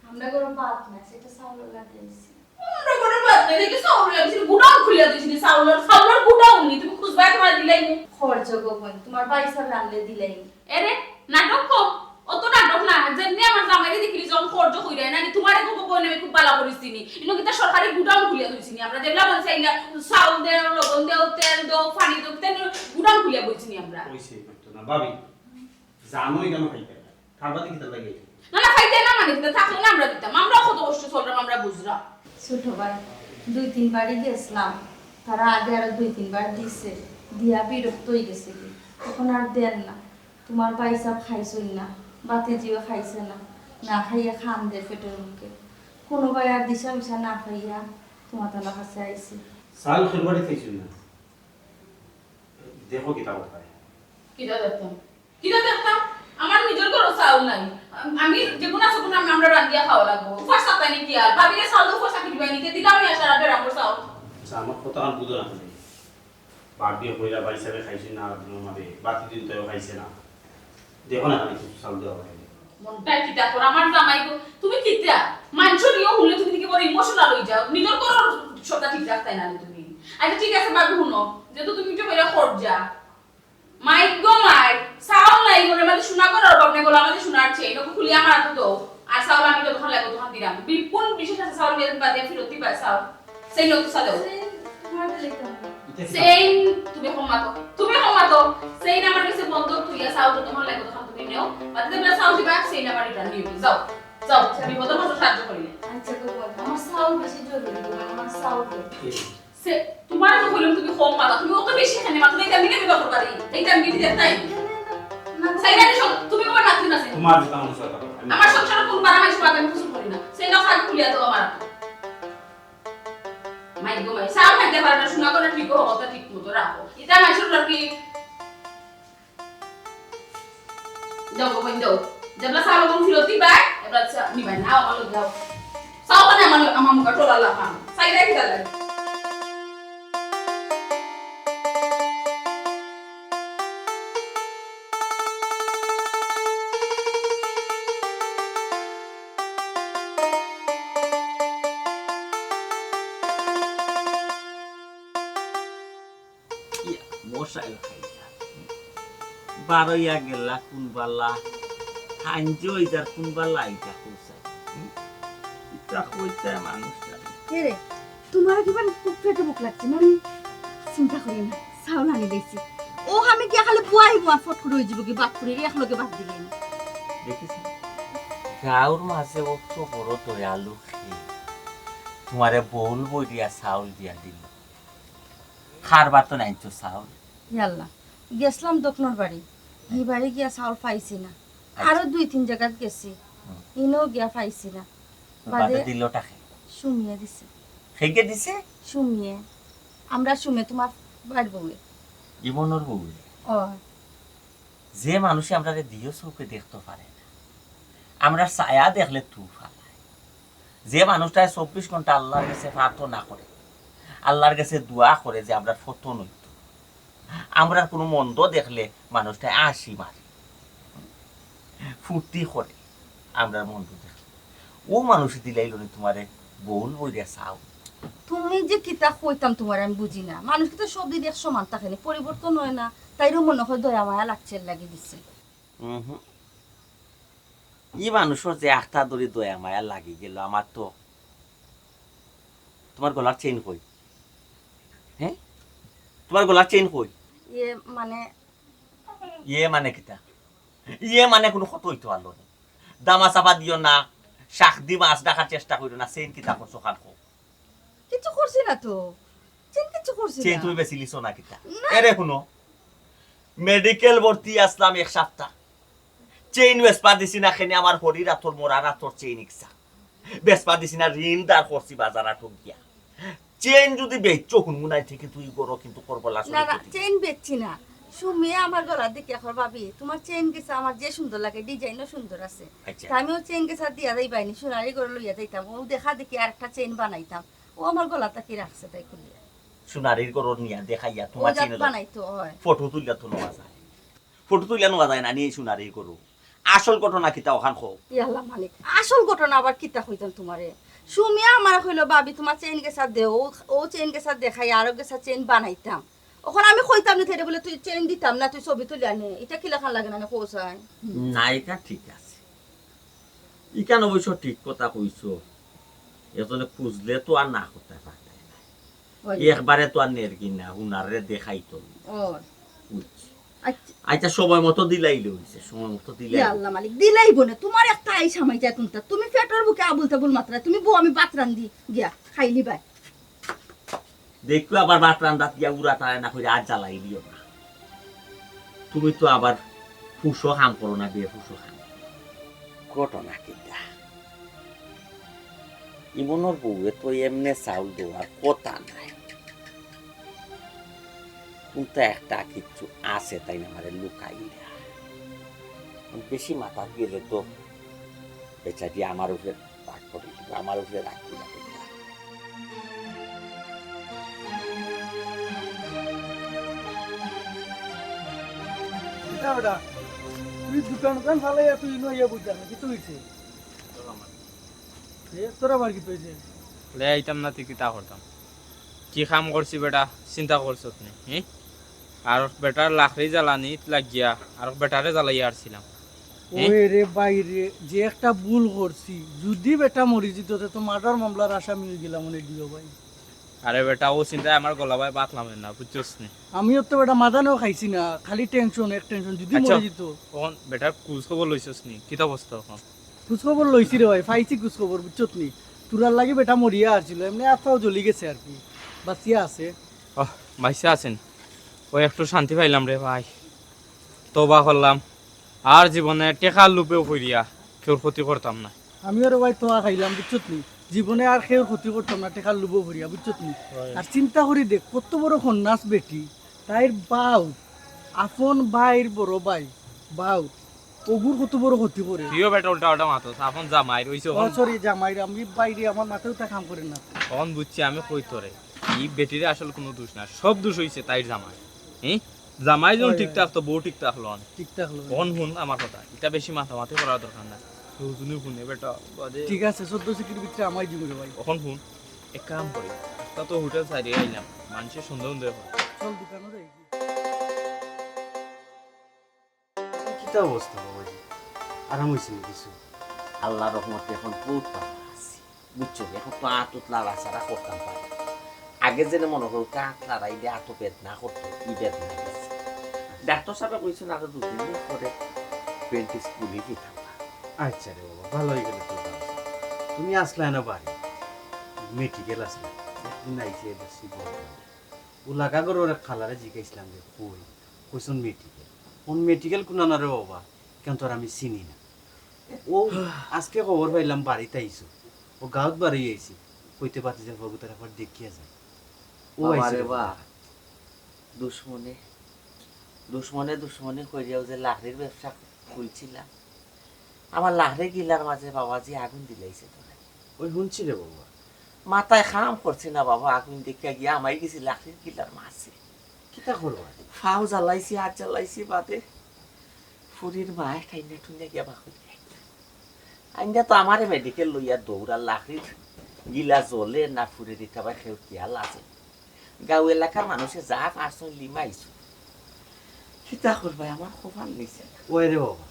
আমরা ঘরো ভাত নাই, সেটা চাউল লাগাইছি। আমরা ঘরো ভাত নাই, দেখি চাউল লাগাইছি, গুডাউন খুলিয়া দিছি, চাউলর, চাউলর গুডাউন নি, তুমি খুঁজবায় তুমার দিলাই নি। খরচ গো বোন, তুমার ভাইসাব রানলে দিলাই নি। এরে, নাটক কম, অত নাটক না। যেমনে আমার জামাইরে দেখিলি যখন খরচ কইরায় না, তুমারে তো কই না, আমি খুব ভালা করি চিনি। ইনো কিতা সরকারি গুডাউন খুলিয়া থইছি নি আমরা, যেবলা মন চায় ইলা চাউল দেও, লবণ দেও, তেল দেও, পানি দেও, কিতা গুডাউন খুলিয়া বইছি নি আমরা। অইছে, মাততো না। ভাবি, জানো ইখানো খাইতে না। তার বাদে কিতা লাগে? না, না, খাইতে না মানে কিতা, থাকলে না আমরা দিতাম। আমরাও কত কষ্টে চলরাম, আমরা বুঝরাম। ছোট ভাই, দুই তিনবারই গেছলাম, তারা আগে আরো দুই তিনবার দিছে, দিয়া বিরক্ত অই গেছে কি, অখন আর দেন না। তুমার ভাইসাব খাইছইন না, বাতিজিও খাইছে না, না খাইয়া কান্দে পেটর ভুকে। কুনুবায় আর দিশা মিশা না পাইয়া তুমার তালা কাছে আইছি। চাউল খেলবাড়ি খাইছইন না। দেখো কিতা করতায়। কিতা দেখতাম? কিতা দেখতাম? আমার নিজর ঘরো চাউল নাই। আম-, আমি যেকুনু আছে কুনু আমি আমরা রান্ধিয়া খাওয়া লাগবো। উপাস থাকতায় নি কি আর? ভাবিরে চাউল উপাস থাকি দিবায় নি, তে দিলাম নি আসার আগে রান্নার চাউল। আচ্ছা, আমার কথা আর বুঝো না তুমি। বাপ দিয়ে কইরা ভাই সাহেবে খাইছইন না, আর দিনের মাঝে বাকি দিন তো খাইছে না। দেখো না, আমি কিছু চাউল দেওয়া হয়। মনটা কিতা কর, আমার জামাই গো, তুমি কিতা? মানষর ইয়ে হুনলে তুমি দেখি বড় emotional অই যাও, নিজর ঘরর সবটা ঠিক রাখতায় না নি তুমি। আচ্ছা ঠিক আছে বাবু, হুনো, যেহেতু তুমি ইটা কইরা খরচা, মাইক গো মাইক, চাউল নাই, ঘরর মাঝে সোনা ঘরর অভাব নাই, গলার মাঝে সোনার চেইন, ওগু খুলিয়া আমার আতো দেও, আর চাউল আমি যতখান লাগে ততখান দিরাম। বিপুল বিশেষ আছে চাউল বিয়ার বাদে ফিরতি পায় চাউল, সেই লোক চালেও। চেইন তোমার দিলে কেমন? চেইন, তুমি কম মাতো, তুমি কম মাতো। চেইন আমার কাছে বন্ধক, তুই আর চাউল যতখান লাগে ততখান তুমি নেও। বাদে তোমরা চাউল দিবা, চেইন আমার return নিও। যাও, যাও, আমি কত বছর সাহায্য করি না। আচ্ছা গো বল, আমার চাউল বেশি জরুরি গো, মানে আমার চাউল দে। সে, তোমার তো কইলাম তুমি কম মাতো, তুমি অত বেশি কেনে মাতো, এইটা মিলে বিবাহ করবা রে, এইটা মিলে দেখতাই। না, না, না। সাইডে এসো, তুমি আমার মাতৃ না। তোমার কথা মনে হয় কথা। আমার সংসারে কোন পাড়া মাইনষর মাতো আমি কিছু করি না। সেই কথা আগে খুলিয়া দাও আমার। মাইক গো মাইক, চাউল খাইতে পারে না, সোনা ঘরর ঠিক অবস্থা ঠিক মতো রাখো। ইটা মাইনষর আর কি। দাও গো বইন, দাও। যেবলা চাউল অখন ফিরতি পায়, এবলা চা-, নিবায় না, আমার লগে দাও। চাউল খানে আমার লগে, আমার মুখে টোলা লাফান। চাইলে কি দাও? ইয়া, মশায় খাইয়া। বারইয়া গেলা কোন বালা, হাঞ্জো ইদার কোন বালা ইটা কইছে। হুম? ইটা কইতে মানুষটা। কে রে, তোমার কিমান খুব পেটে ভুক লাগছে, মানে চিন্তা করি না, চাউল আনি দিছি। ও আমি গিয়া খালি বুয়াই বুয়া ফট করে অই যাবো কি বাপ করে এক লগে বাদ দিলে না। দেখিস, গাঁওর মাঝে অত বড় দয়ালু কে, তোমারে বউল বই দিয়া চাউল দিয়া দিল। খারবার তো নাইতো চাউল। ইয়াল্লা, গেছলাম দোকনর বাড়ি, হি বাড়ি গিয়া চাউল পাইছি না। আচ্ছা। আরো দুই তিন জাগাত গেছি, হুম। ইনো গিয়া পাইছি না। বাদে বাদে দিলটা কে? সুমিয়ে দিছে। হেগে দিছে? সুমিয়ে। আমরা সুমে তোমার বাড়ির বউয়ে। ইমনর বউয়ে? ও। যে মানুষে আমরারে দিও চউখে দেখতো পারে না, আমরার ছায়া দেখলে তু ফালায়। যে মানুষটায় চব্বিশ ঘন্টা আল্লাহর গেছে প্রার্থনা করে, আল্লাহর গেছে দোয়া করে যে আমরার পতন অইতো, আমরার কুনু মন্দ দেখলে মানুষটায় হাসি মারে, ফুর্তি করে আমরার মন্দ দেখলে। ও মানুষ দিলাইল নি তোমারে বউল বইরা চাউল। তুমি যে কিতা কইতাম তোমারে আমি বুঝি না। মানুষ কিতা সব দিন এক সমান থাকে নি, পরিবর্তন অয় না। তাইরও মনে অয় দয়া মায়া লাগছে লাগি দিছে। উহুম। ই মানুষর যে আখতা ধরি দয়া মায়া লাগি গেল, আমার তো। তোমার গলার চেইন কই? হ্যাঁ, তোমার গলার চেইন কই? ইয়ে মানে ইয়ে মানে কিতা? ইয়ে মানে কুনু কথা অইতো পারলো না। দামা চাপা দিও না, শাক দি মাছ ডাকার চেষ্টা করিও না, চেইন কিতা করছো খান কও। কিচ্ছু করছি না তো। চেইন কিচ্ছু করছি চেইন না। তুমি বেচিলিছো না কিতা? না। এরে হুনো, মেডিকেল ভর্তি আছলাম এক সাপ্তা। চেইন বেচবা দিছি না কেনে, আমার হরির আতর, মরার আতর চেইন ইকছা। বেচবা দিছি না, ঋণ ধার করছি বাজার আটক গিয়া। চেইন যুদি বেচছো, হুনমু নাই ঠিকই তুই করো, কিন্তু করবো না, না, না, শুনে চেইন বেচছি না। সুমিয়ে আমার গলার দিকে এখন ভাবি, তোমার চেইন গেছা আমার যে সুন্দর লাগে, design-ও সুন্দর আছে। আচ্ছা। তা আমিও চেইন গেছা দিয়া যাই বাইনি, সোনারি ঘরো লইয়া যাইতাম। ও দেখা দেখি আরেকটা চেইন বানাইতাম। ও আমার গলাটা কি রাখছে তাই খুলিয়া। সোনারির ঘরো নিয়া দেখাইয়া তোমার ও জাত চেইন বানাইতো হয়। ফটো তুলিয়া তো নেওয়া যায়। ফটো তুলিয়া নেওয়া যায় না, নিয়ে সোনারি ঘরো। আসল ঘটনা কিতা ওখান কও। ইয়াল্লা মালিক, আসল ঘটনা আবার কিতা কইতাম তোমারে? সুমিয়া আমারে কইলো, "ভাবি, তোমার চেইন গেছা দেও।" ও, ও চেইন গেছা দেখাই, আরো গেছা চেইন বানাইতাম। ওখানে আমি কইতাম না, "তেরে বলে তুই চেইন দিতাম না, তুই ছবি তুলিয়া নে।" ইটা কিলাখান লাগে না, না কও চাই? না, ইটা ঠিক আছে। ইখান অবশ্য ঠিক কথা কইছো। এজনে খুঁজলে তো আর না করতে পারতায় না। ওই। একবারে তো আর নের কি না, হুনারে দেখাইতো। ওই। বুঝছি। আচ্ছা। আচ্ছা, সময় মতো দিলাইলে অইছে, সময় মতো দিলাই। ইয়া আল্লাহ মালিক, দিলাইবো না। তোমার একটা আইস হামাই যায় কোনটা? তুমি পেটর ভুকে আবুল তাবুল মাতরায়, তুমি বউ আমি ভাত রান্ধি গিয়া, খাইলিবায়। দেখো আবার ভাত রান্ধাত গিয়া উড়া তারা না কইরা আর জ্বালাই দিও না। তুমি তো আবার ফুসো কাম করো না, বেফুসো কাম। ঘটনা কিতা? ইমনর বউয়ে তো এমনে চাউল দেওয়ার কথা নাই। কুনতা একটা কিচ্ছু আছে, তাইন আমারে লুকাইলা। বেশি মাথাত গেলে তো বেচারি আমার উপরে রাগ করি, আমার উপরে রাগ করি। কিতা বেটা, তুই দোকান উকান ফালাইয়া তুই ইনো আইয়া বইছস না, কিতা অইছে? এ, তোর আবার কিতা অইছে? লে আইতাম না, তুই কিতা করতাম? কি কাম করছি বেটা, চিন্তা করছত নি? হি? আর বেটার লাকড়ি জ্বালানিত লাগিয়া আর বেটারে জ্বালাইয়া আরছিলাম। হি? ওই রে ভাই রে, যে একটা ভুল করছি, যদি বেটা মরি যিত, তে তো মার্ডার মামলার আসামি অই গেলাম অনে দিও ভাই। আরে বেটা, ও চিন্তায় আমার গলা ভাই বাতলামে না, বুঝছস নি? আমিও তো বেটা মাদানেও খাইছি না, খালি টেনশন, এক টেনশন, যদি আচ্ছা। মরি যিত। অখন বেটার খোঁজ খবর লইছস নি? কিতা অবস্থা অখন? খোঁজ খবর লইছি রে ভাই, পাইছি খোঁজ খবর, বুঝছত নি? তোরার লাগি বেটা মরিয়া আরছিল, এমনে আত্মাও জ্বলি গেছে আর কি, বাঁচিয়া আছে। আহ, বাঁচিয়া আছেন, ওই একটু শান্তি পাইলাম রে ভাই, তওবা করলাম, আর জীবনে টেকার লোভেও পড়িয়া কেউর ক্ষতি করতাম না। আমিও রে ভাই তওবা খাইলাম, বুঝছত নি? জীবনে আর কেউর ক্ষতি করতাম না, টেকার লোভেও পড়িয়া, বুঝছত নি? আর চিন্তা করি দেখ, কত বড় খন্নাস বেটি, তাইর বাউ, আপন ভাইর বড় ভাই, বাউ, অগুর কত বড় ক্ষতি করে। তুইও বেটা উল্টা পাল্টা মাতস, আপন জামাই রইছে ও, অখন। সরি, জামাই, আমি বাইরে, আমার মাথায় ওটা কাম করে না। অখন বুঝছি আমি কই তোরে। ই বেটিরে আসল কুনু দোষ না, সব দোষ অইছে তাইর জামাই। হি? জামাই যখন হয়, ঠিক হয়। থাকতো, বউ ঠিক থাকলো না। ঠিক থাকলো না। অখন হুন আমার কথা, ইটা বেশি মাতামাতি করার দরকার না। দুজনে হুনে বেটা, বাদে। ঠিক আছে, চোদ্দ শিকির ভিতরে আমায় দিবি রে ভাই। অখন হুন, এক কাম করি, তা তো হোটেল ছাড়িয়া আইলাম, মানুষের সন্দেহ সন্দেহ হয়। চল দোকানো যাই। কিতা অবস্থা বাবাজি? আরাম অইছে নি কিছু? আল্লাহর রহমতে এখন বহুত ভালা আছি, বুঝছো? এখন তো আত উত লাড়াচাড়া করতাম পারি। আগে যেন মনো করো, আত লাড়াইলে আতো বেদনা করতো, ই বেদনা গেছে। ডাক্তার সাহেবে কইছইন আরো দুই তিন দিন পরে ব্যান্ডেজ খুলি দিতাম। আচ্ছা রে বাবা, ভালা অই গেল তো। তুমি আছলায় না বাড়ি, মেডিকেল আছলায়, একদিন আইছি এবার সিবল। ও লাগা করে ওরে খালারে জিজ্ঞাসলাম যে কই, কইছইন মেডিকেল। কোন মেডিকেল কুনানো রে বাবা, কেন তো আর আমি চিনি না। ও আজকে খবর পাইলাম বাড়িত আইছো, ও গাঁওত বাড়ি আইছি, কইতে পারতে যে বাবু তার একবার দেখিয়া যায়। ও বাবা আইছে রে রে বাবা। বাবা, দুশমনে, দুশমনে দুশমনি করিয়াও যে লাকড়ির ব্যবসা খুলছিলাম, আমার লাকড়ি গিলার মাঝে বাবাজি আগুন দিলাইছে তো। ওই হুনছি রে বাবা। মাথায় কাম করছে না বাবা, আগুন দেখিয়া গিয়া আমাই গেছি লাকড়ির গিলার মাঝে। কিতা করবা? ফাও জ্বালাইছি, হাত জ্বালাইছি বাদে ফুরির মায়ে টাইনা টুইনা গিয়া বাকল দিয়া আইন্দা তো আমারে মেডিকেল লইয়া দৌড়া, লাকড়ির গিলা জ্বলে না ফুরে দিতে পারে, কেউ খেয়াল আছে। গাঁও এলাকার মানুষে যা পারছইন লিমাইছইন। কিতা করবায়, আমার কপাল নিছে না। ওই রে বাবা,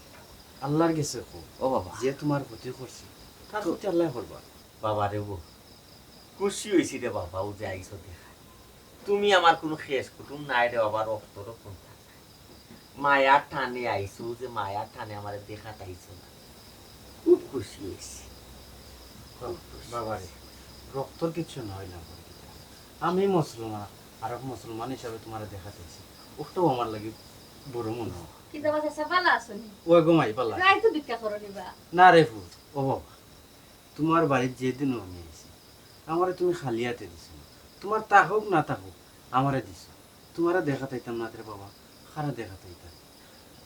আল্লাহর গেছে কও। ও বাবা। যে তোমার ক্ষতি করছে, তার তো ক্ষতি আল্লাহ করবা। বাবা রে বো, খুশি অইছি রে বাবা, ও যে আইছো দেখা। তুমি আমার কুনু খেশ কুটুম নাই রে বাবা, রক্তরও কুনতা নাই। মায়ার টানে আইছো, যে মায়ার টানে আমারে দেখাত আইছো না। খুব খুশি অইছি। খুব খুশি। বাবা রে, রক্তর কিচ্ছু না অইলাম পরে কিতা। আমি মুসলমান, আর এক মুসলমান হিসাবে তোমারে দেখাত আইছি। ওটাও আমার লাগি বড় মনে হয়। কিতা বা চাচা, ভালা আছো নি? ওই গো মাই, ভালা আছি। রাইতো ভিক্ষা করো নি বা? না রে ফুত, ও বাবা, তোমার বাড়িত যেদিনও আমি আইছি, আমারে তুমি খালি আতে দিছো না। তোমার থাকউক না থাকউক, আমারে দিছো। তোমারে দেখাত আইতাম না রে বাবা, কারে দেখাত আইতাম?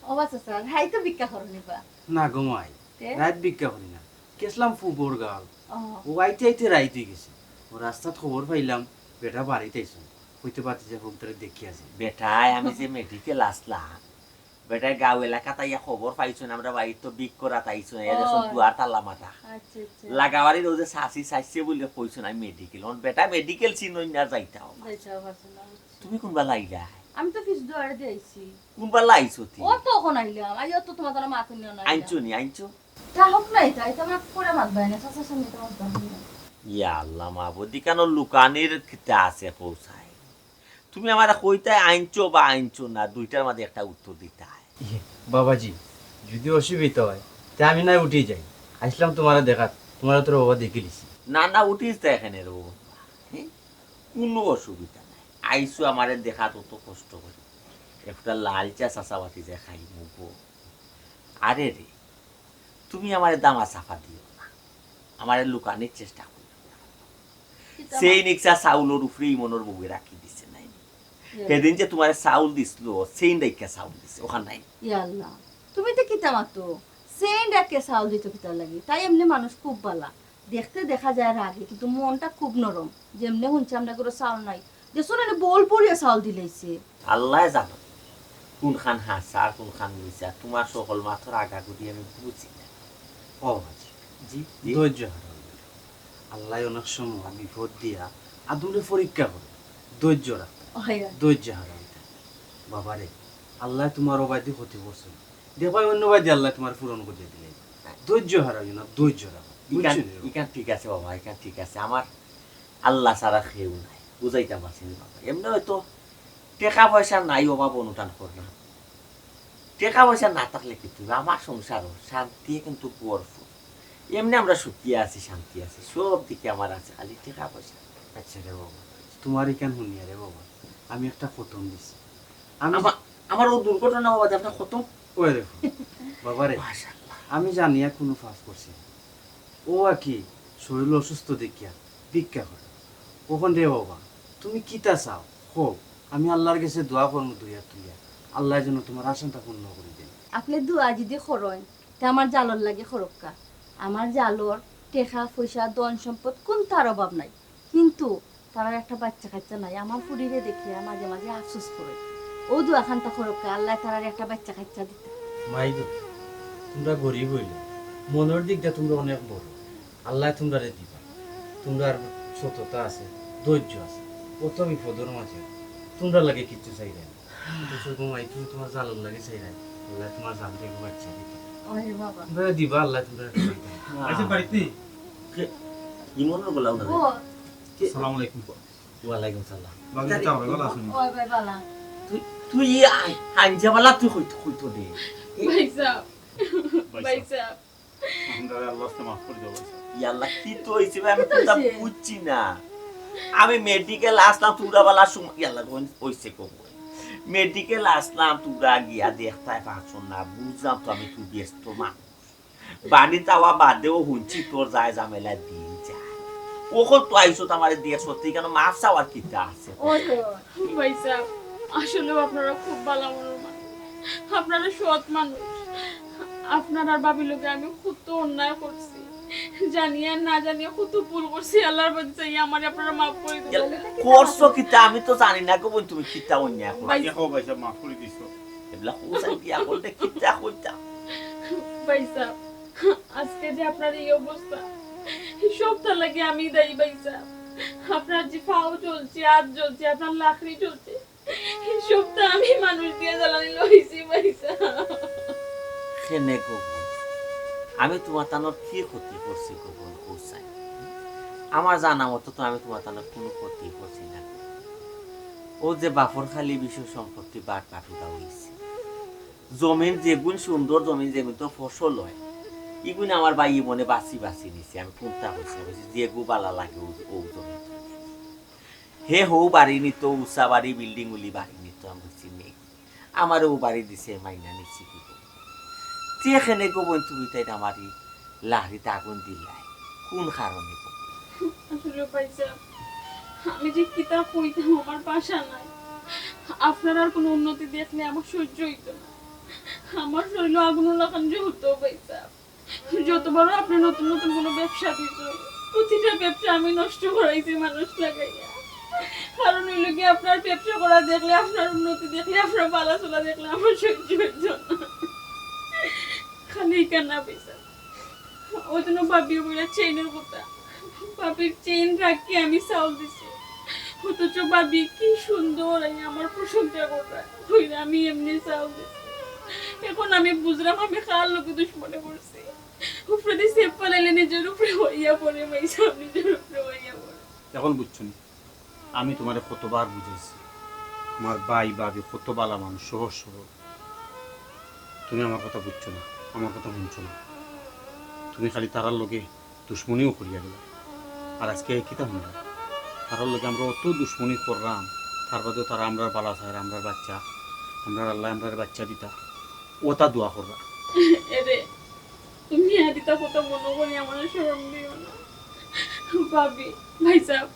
ও বা চাচা, রাইতো ভিক্ষা করো নি বা? না গো মাই, তে? রাইত ভিক্ষা করি না। গেছলাম ফুবর গাঁও। ও। ও আইতে আইতে রাইত অই গেছে। ও রাস্তাত খবর পাইলাম, বেটা বাড়িত আইছইন। কইতে পারতে যে হোক ধরে দেখিয়া যাই। বেটায় আমি যে মেডিকেল আছলাম, বেটায় গাঁও এলাকাত আইয়া খবর পাইছইন, আমরা বাড়িত তো ভিক করাত আইছইন, আইয়া দেখছইন ও। দুয়ার তালা মারা। আচ্ছা, আচ্ছা। লাগাবাড়ির ও যে চাচি চাইছে বলে কইছইন আমি মেডিকেল। অন বেটা মেডিকেল চিনইন না যাইতাও। যাইতাও পারছে না, বুঝছি। তুমি কুনবালা আইলায়? আমি তো পিছ দুয়ারেদি আইছি। কুনবালা আইছো তি? ও তো অখন আইলাম, আইয়া তো তোমার জন্য মাথা নিয়ে না আইলাম। আনছো নি, আনছো? তা হোক না, এটা, এটা আমার পরে মাত বায় না, চাচার সামনে এটা মাত বায় না। ইয়া আল্লাহ মাবুদ, ইখানো লুকানির কিতা আছে কও চাই? তুমি আমারে কইতায় আনছো বা আনছো না, দুইটার মাঝে একটা উত্তর দিতায়। ইয়ে, বাবাজি, যদি অসুবিধা হয়, তে আমি না উঠি যাই। আইছলাম তোমারে দেখাত, তোমারে তোর বাবা দেখিলিছি। না, না, উঠিস তো এখানে রে বাবা। হ্যাঁ? কুনু অসুবিধা নাই। আইছো আমারে দেখাত অত কষ্ট করি। একটা লাল চা চাচা বাটি যে খাইমু গো। আরে রে, তুমি আমারে দামা চাপা দিও না, আমারে লুকানির চেষ্টা করিও না। কিতা সেই মা- নিকশা চাউলর উপরে ইমনর বউয়ে রাখি দিছে নাই। সেদিন যে তুমারে চাউল দিছিল, চেইন রাখিয়া চাউল দিছে, অখান নাই। ইয়া আল্লাহ, তুমি তো কিতা মাতো? চেইন রাখিয়া চাউল দিত কিতার লাগি? তাই এমনে মানুষ খুব বালা। দেখতে দেখা যায় রাগী, কিন্তু মনটা খুব নরম। যেমনে হুনছি আমরার ঘরো চাউল নাই, দেখছো না, বল পড়িয়া চাউল দিলাইছে। আল্লায় জানো কুনখান হাছা আর কুনখান মিছা, তুমার সকল মাতর আগাগুড়ি আমি বুঝি না। ও বাবাজি, জি, জি। ধৈর্য হারাইও না। আল্লায় অনেক সময় বিপদ দিয়া আদমরে পরীক্ষা করে, ধৈর্য রাখতে। অয়। ধৈর্য হারাইও না। বাবারে, আল্লায় তুমার অবায়দি ক্ষতি করছে না। দেখবায় অন্য বায়দি আল্লায় তুমার পূরণ করিয়া দিলাইবা। ধৈর্য হারাইও না, ধৈর্য রাখো। ইখান, বুঝছো নি? ইখান ঠিক আছে বাবা, ইখান ঠিক আছে। আমার আল্লা ছাড়া কেউ নাই। বুঝাইতাম পারছি নি বাবা। এমনে অয়তো টেকা পয়সা নাই, অভাব অনটন করলাম। টেকা পয়সা না থাকলে কিতা অইবো? আমার সংসারও শান্তিয়ে কিন্তু ভরপুর। এমনে আমরা সুখী আছি, শান্তি আছি, সব দিকে আমার আছে, খালি টেকা পয়সা। আচ্ছা রে বাবা, তুমার ইখান হুনিয়া রে বাবা, আমি একটা খতম দিছি। আমি আমার, আমার অউ দুর্ঘটনা বাবা, একটা খতম। ওই দেখো, বাবা রে, মাশাআল্লাহ। আমি জানিয়া কুনু পাপ করছি না। ও আর কি, শরীর অসুস্থ দেখিয়া ভিক্ষা করে। অখন রে বাবা, তুমি কিতা চাও? কও, আমি আল্লার গেছে দোয়া করমু দুই আত তুলিয়া। আল্লায় যেন তুমার আশাটা পূর্ণ করি দেইন। আপনে দোয়া যদি করইন, তে আমার জালর লাগি করউক্কা। আমার জালর টেকা পয়সা ধন সম্পদ কুনটার অভাব নাই, কিন্তু তারার একটা বাইচ্চা কাইচ্চা নাই। আমার ফুড়িরে দেখিয়া মাঝে মাঝে আফসোস করে। অউ দোয়া খানটা করউক্কা, আল্লায় তারারে একটা বাইচ্চা কাইচ্চা দিতা। মাই গো, তুমরা গরিব অইলে মনর দিক দিয়া তুমরা অনেক বড়। আল্লায় তুমরারে দিবা। তুমরার সততা আছে, ধৈর্য আছে। অত বিপদর মাঝে তুমরার লাগি কিচ্ছু চাইরায় না। অথচ গো মাই, তুমি তুমার জালর লাগি চাইরায়। আল্লায় তুমার জালরে বাইচ্চা দিতা। ওরে বাবা। তুমরারে দিবা, আল্লায় তুমরারে দিবা। আচ্ছা, বাড়িত নি? কে? ইমনর গলাও না। ও। কে? আসসালামু আলাইকুম। ওয়ালাইকুম সালাম। বাবা, কিতা অয়, ভালা আছইন নি? ওই ভাই, ভালা। তুই, তুই ই আই-, আইঞ্জা বালা তুই কইতো, কইতো দে। ভাইসাব, ভাইসাব। ভাইসাব। আমরারে আল্লার ওয়াস্তে মাফ করি দেও ভাইসাব। ইয়া আল্লাহ, কিতা অইছে ভাই, আমি কিতা অইছে? বুঝছি না। আমি মেডিকেল আছলাম, তুমরা বালা সময়, ইয়া আল্লাহ, অইছে কবুল। মেডিকেল আছলাম, তুমরা গিয়া দেখতায় পারছো না, বুঝলাম তো আমি তুই ব্যস্ত মানুষ। বাড়িত আওয়া বাদেও হুনছি তোর যায় ঝামেলা দিন যায়। অখন তো আইছো তো আমারে দিয়া সত্যি কেন মাফ চাওয়ার কিতা আছে? ওই তো। ভাইসাব, আসলেও আপনারা খুব ভালা মনর মানুষ, আপনারা সৎ মানুষ। আপনারার ভাবির লগে আমি কত অন্যায় করছি, জানিয়া না জানিয়া কত ভুল করছি। আল্লার বাদে চাই আমারে আপনারা মাফ করি দেন। করছো কিতা আমি তো জানি না গো বইন, তুমি কিতা অন্যায় করছো। ভাই- দেখো ভাইসাব, মাফ করি দিছো। এবলা হুসাইন বিয়া করলে কিতা কইতা? ভাইসাব, আজকে যে আপনার এই অবস্থা, সবটার লাগি আমি দায়ী ভাইসাব। আপনার যে পাও জ্বলছে, আত জ্বলছে, আপনার লাখড়ি জ্বলছে, সবটা আমি মানুষ দিয়া জ্বালানি লইছি ভাইসাব। কেনে গো বইন, আমি তুমার তানর কি ক্ষতি করছি গো বইন হুসাইন? আমার জানা মতো তো আমি তুমার তানর কুনু ক্ষতি করছি না। অউ যে বাপর খালি বিষয় সম্পত্তি বাট বাটুরা অইছে। জমিন যেগুন সুন্দর জমিন, যেগুন তো ফসল অয়, ইগুন আমার ভাইয়ে মনে বাছি বাছি নিছে। আমি কুনটা কইছি, কইছি যেগু বালা লাগে অউ, অউ জমিন। হে হউ বাড়ি নিতো, উচা বাড়ি, বিল্ডিং উলি বাড়ি নিতো, আমি কইছি নেই। আমারে অউ বাড়ি দিছে, মাইনা নিছি কি করবো? তে কেনে গো বইন তুমি তাইন আমারে লাখড়িত আগুন দিলায়, কুন কারণে গো? আসলে ভাইসাব, আমি যে কিতা কইতাম, আমার ভাষা নাই। আপনারার কুনু উন্নতি দেখলে আমার সহ্য অইতো না। আমার শরীলো আগুনর লাখান জ্বলতো ভাইসাব। যতবারও আপনে নতুন নতুন কুনু ব্যবসা দিছইন, প্রতিটা ব্যবসা আমি নষ্ট করাইছি মানুষ লাগাইয়া। কারণ অইলো গিয়া আপনার ব্যবসা করা দেখলে, আপনার উন্নতি দেখলে, আপনার ভালা চলা দেখলে আমার সহ্য অইতো না। খালি ইখান না ভাইসাব, অউ দিনও ভাবিয়ে কইরা চেইনর কথা। ভাবির চেইন রাখিয়া আমি চাউল দিছি। অথচ ভাবি কি সুন্দর আইয়া আমার প্রশংসা কররা। কইরা আমি এমনে চাউল দিছি। অখন আমি বুঝলাম আমি কার লগে দুশমনি করছি। উপরেদি ছেপ ফালাইলে নিজর উপরে আইয়া পড়ে, ভাইসাব, নিজর উপরে আইয়া পড়ে। অখন বুঝছো নি? আমি তুমারে কতবার বুঝাইছি, আমার ভাই ভাবি কত ভালা মানুষ, সহজ সরল। তুমি আমার কথা বুঝছো না, আমার কথা হুনছো না। তুমি খালি তারার লগে দুশমনিও করিয়া গেলায়। আর আজকে কিতা হুনলায়? তারার লগে আমরা অত দুশমনি করলাম, তার বাদেও তারা আমরার ভালা চায়, আমরার বাইচ্চা, আমরার আল্লায় আমরারে বাইচ্চা দিতা, অতা দোয়া কররা। এরে, তুমি আর ইতা কথা মনো করি আমারে শরম দিও না। ভাবি, ভাইসাব,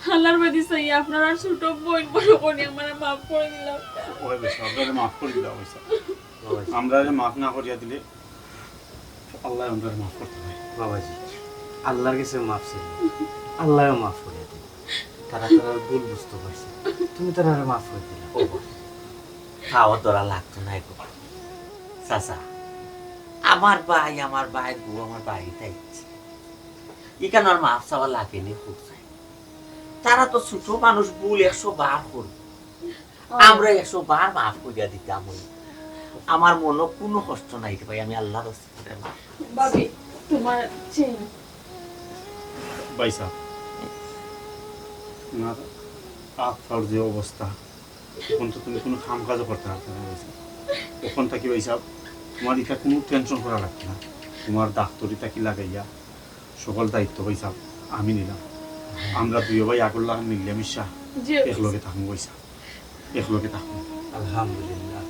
আল্লাহর বাদে চাই আপনারার ছোট বইন বড় করি আমারে মাফ করি দিলাম। ওই বেশ, আপনারে মাফ করি দিলাম, ওই স্যার। বাবাজি, আমরারে মাফ না করিয়া দিলে আল্লাহ আমরারে মাফ করতে পারে। বাবাজি, আল্লাহর কাছে মাফ চাইলে আল্লাহও মাফ করিয়া দিবা। তারা তারার ভুল বুঝতে পারছে, তুমি তারারে মাফ করি দিলা। ও বাবা, খাওয়া ধরা লাগতো না এখন। চাচা, আমার ভাই, আমার ভাইর বউ আমার বাড়িত আইছে। ইখান আর মাফ চাওয়া লাগেনি, খুব চাই। তারা তো ছোট মানুষ, ভুল একশো বার করবো। আমরা একশো বার মাফ করিয়া দিতাম। ওই আমার মনো কুনু কষ্ট নাই রে ভাই, আমি আল্লাহর ওয়াস্তে মাফ। ভাবি, তোমার চেইন। ভাই সাহেব, তোমার আত পাওর যে অবস্থা, এখন তো তুমি কুনু কাম কাজও করতে পারতে না ভাই সাহেব। এখন থাকি ভাই সাহেব, তোমার ইটা কুনু টেনশন করা লাগতো না। তোমার ডাক্তারি থাকি লাগাইয়া সকল দায়িত্ব ভাই সাহেব আমি নিলাম। আমরা দুই ভাই আগর লাখান মিলিয়া মিশা একলগে থাকমু ভাই সাহেব, একলগে থাকমু। আলহামদুলিল্লাহ।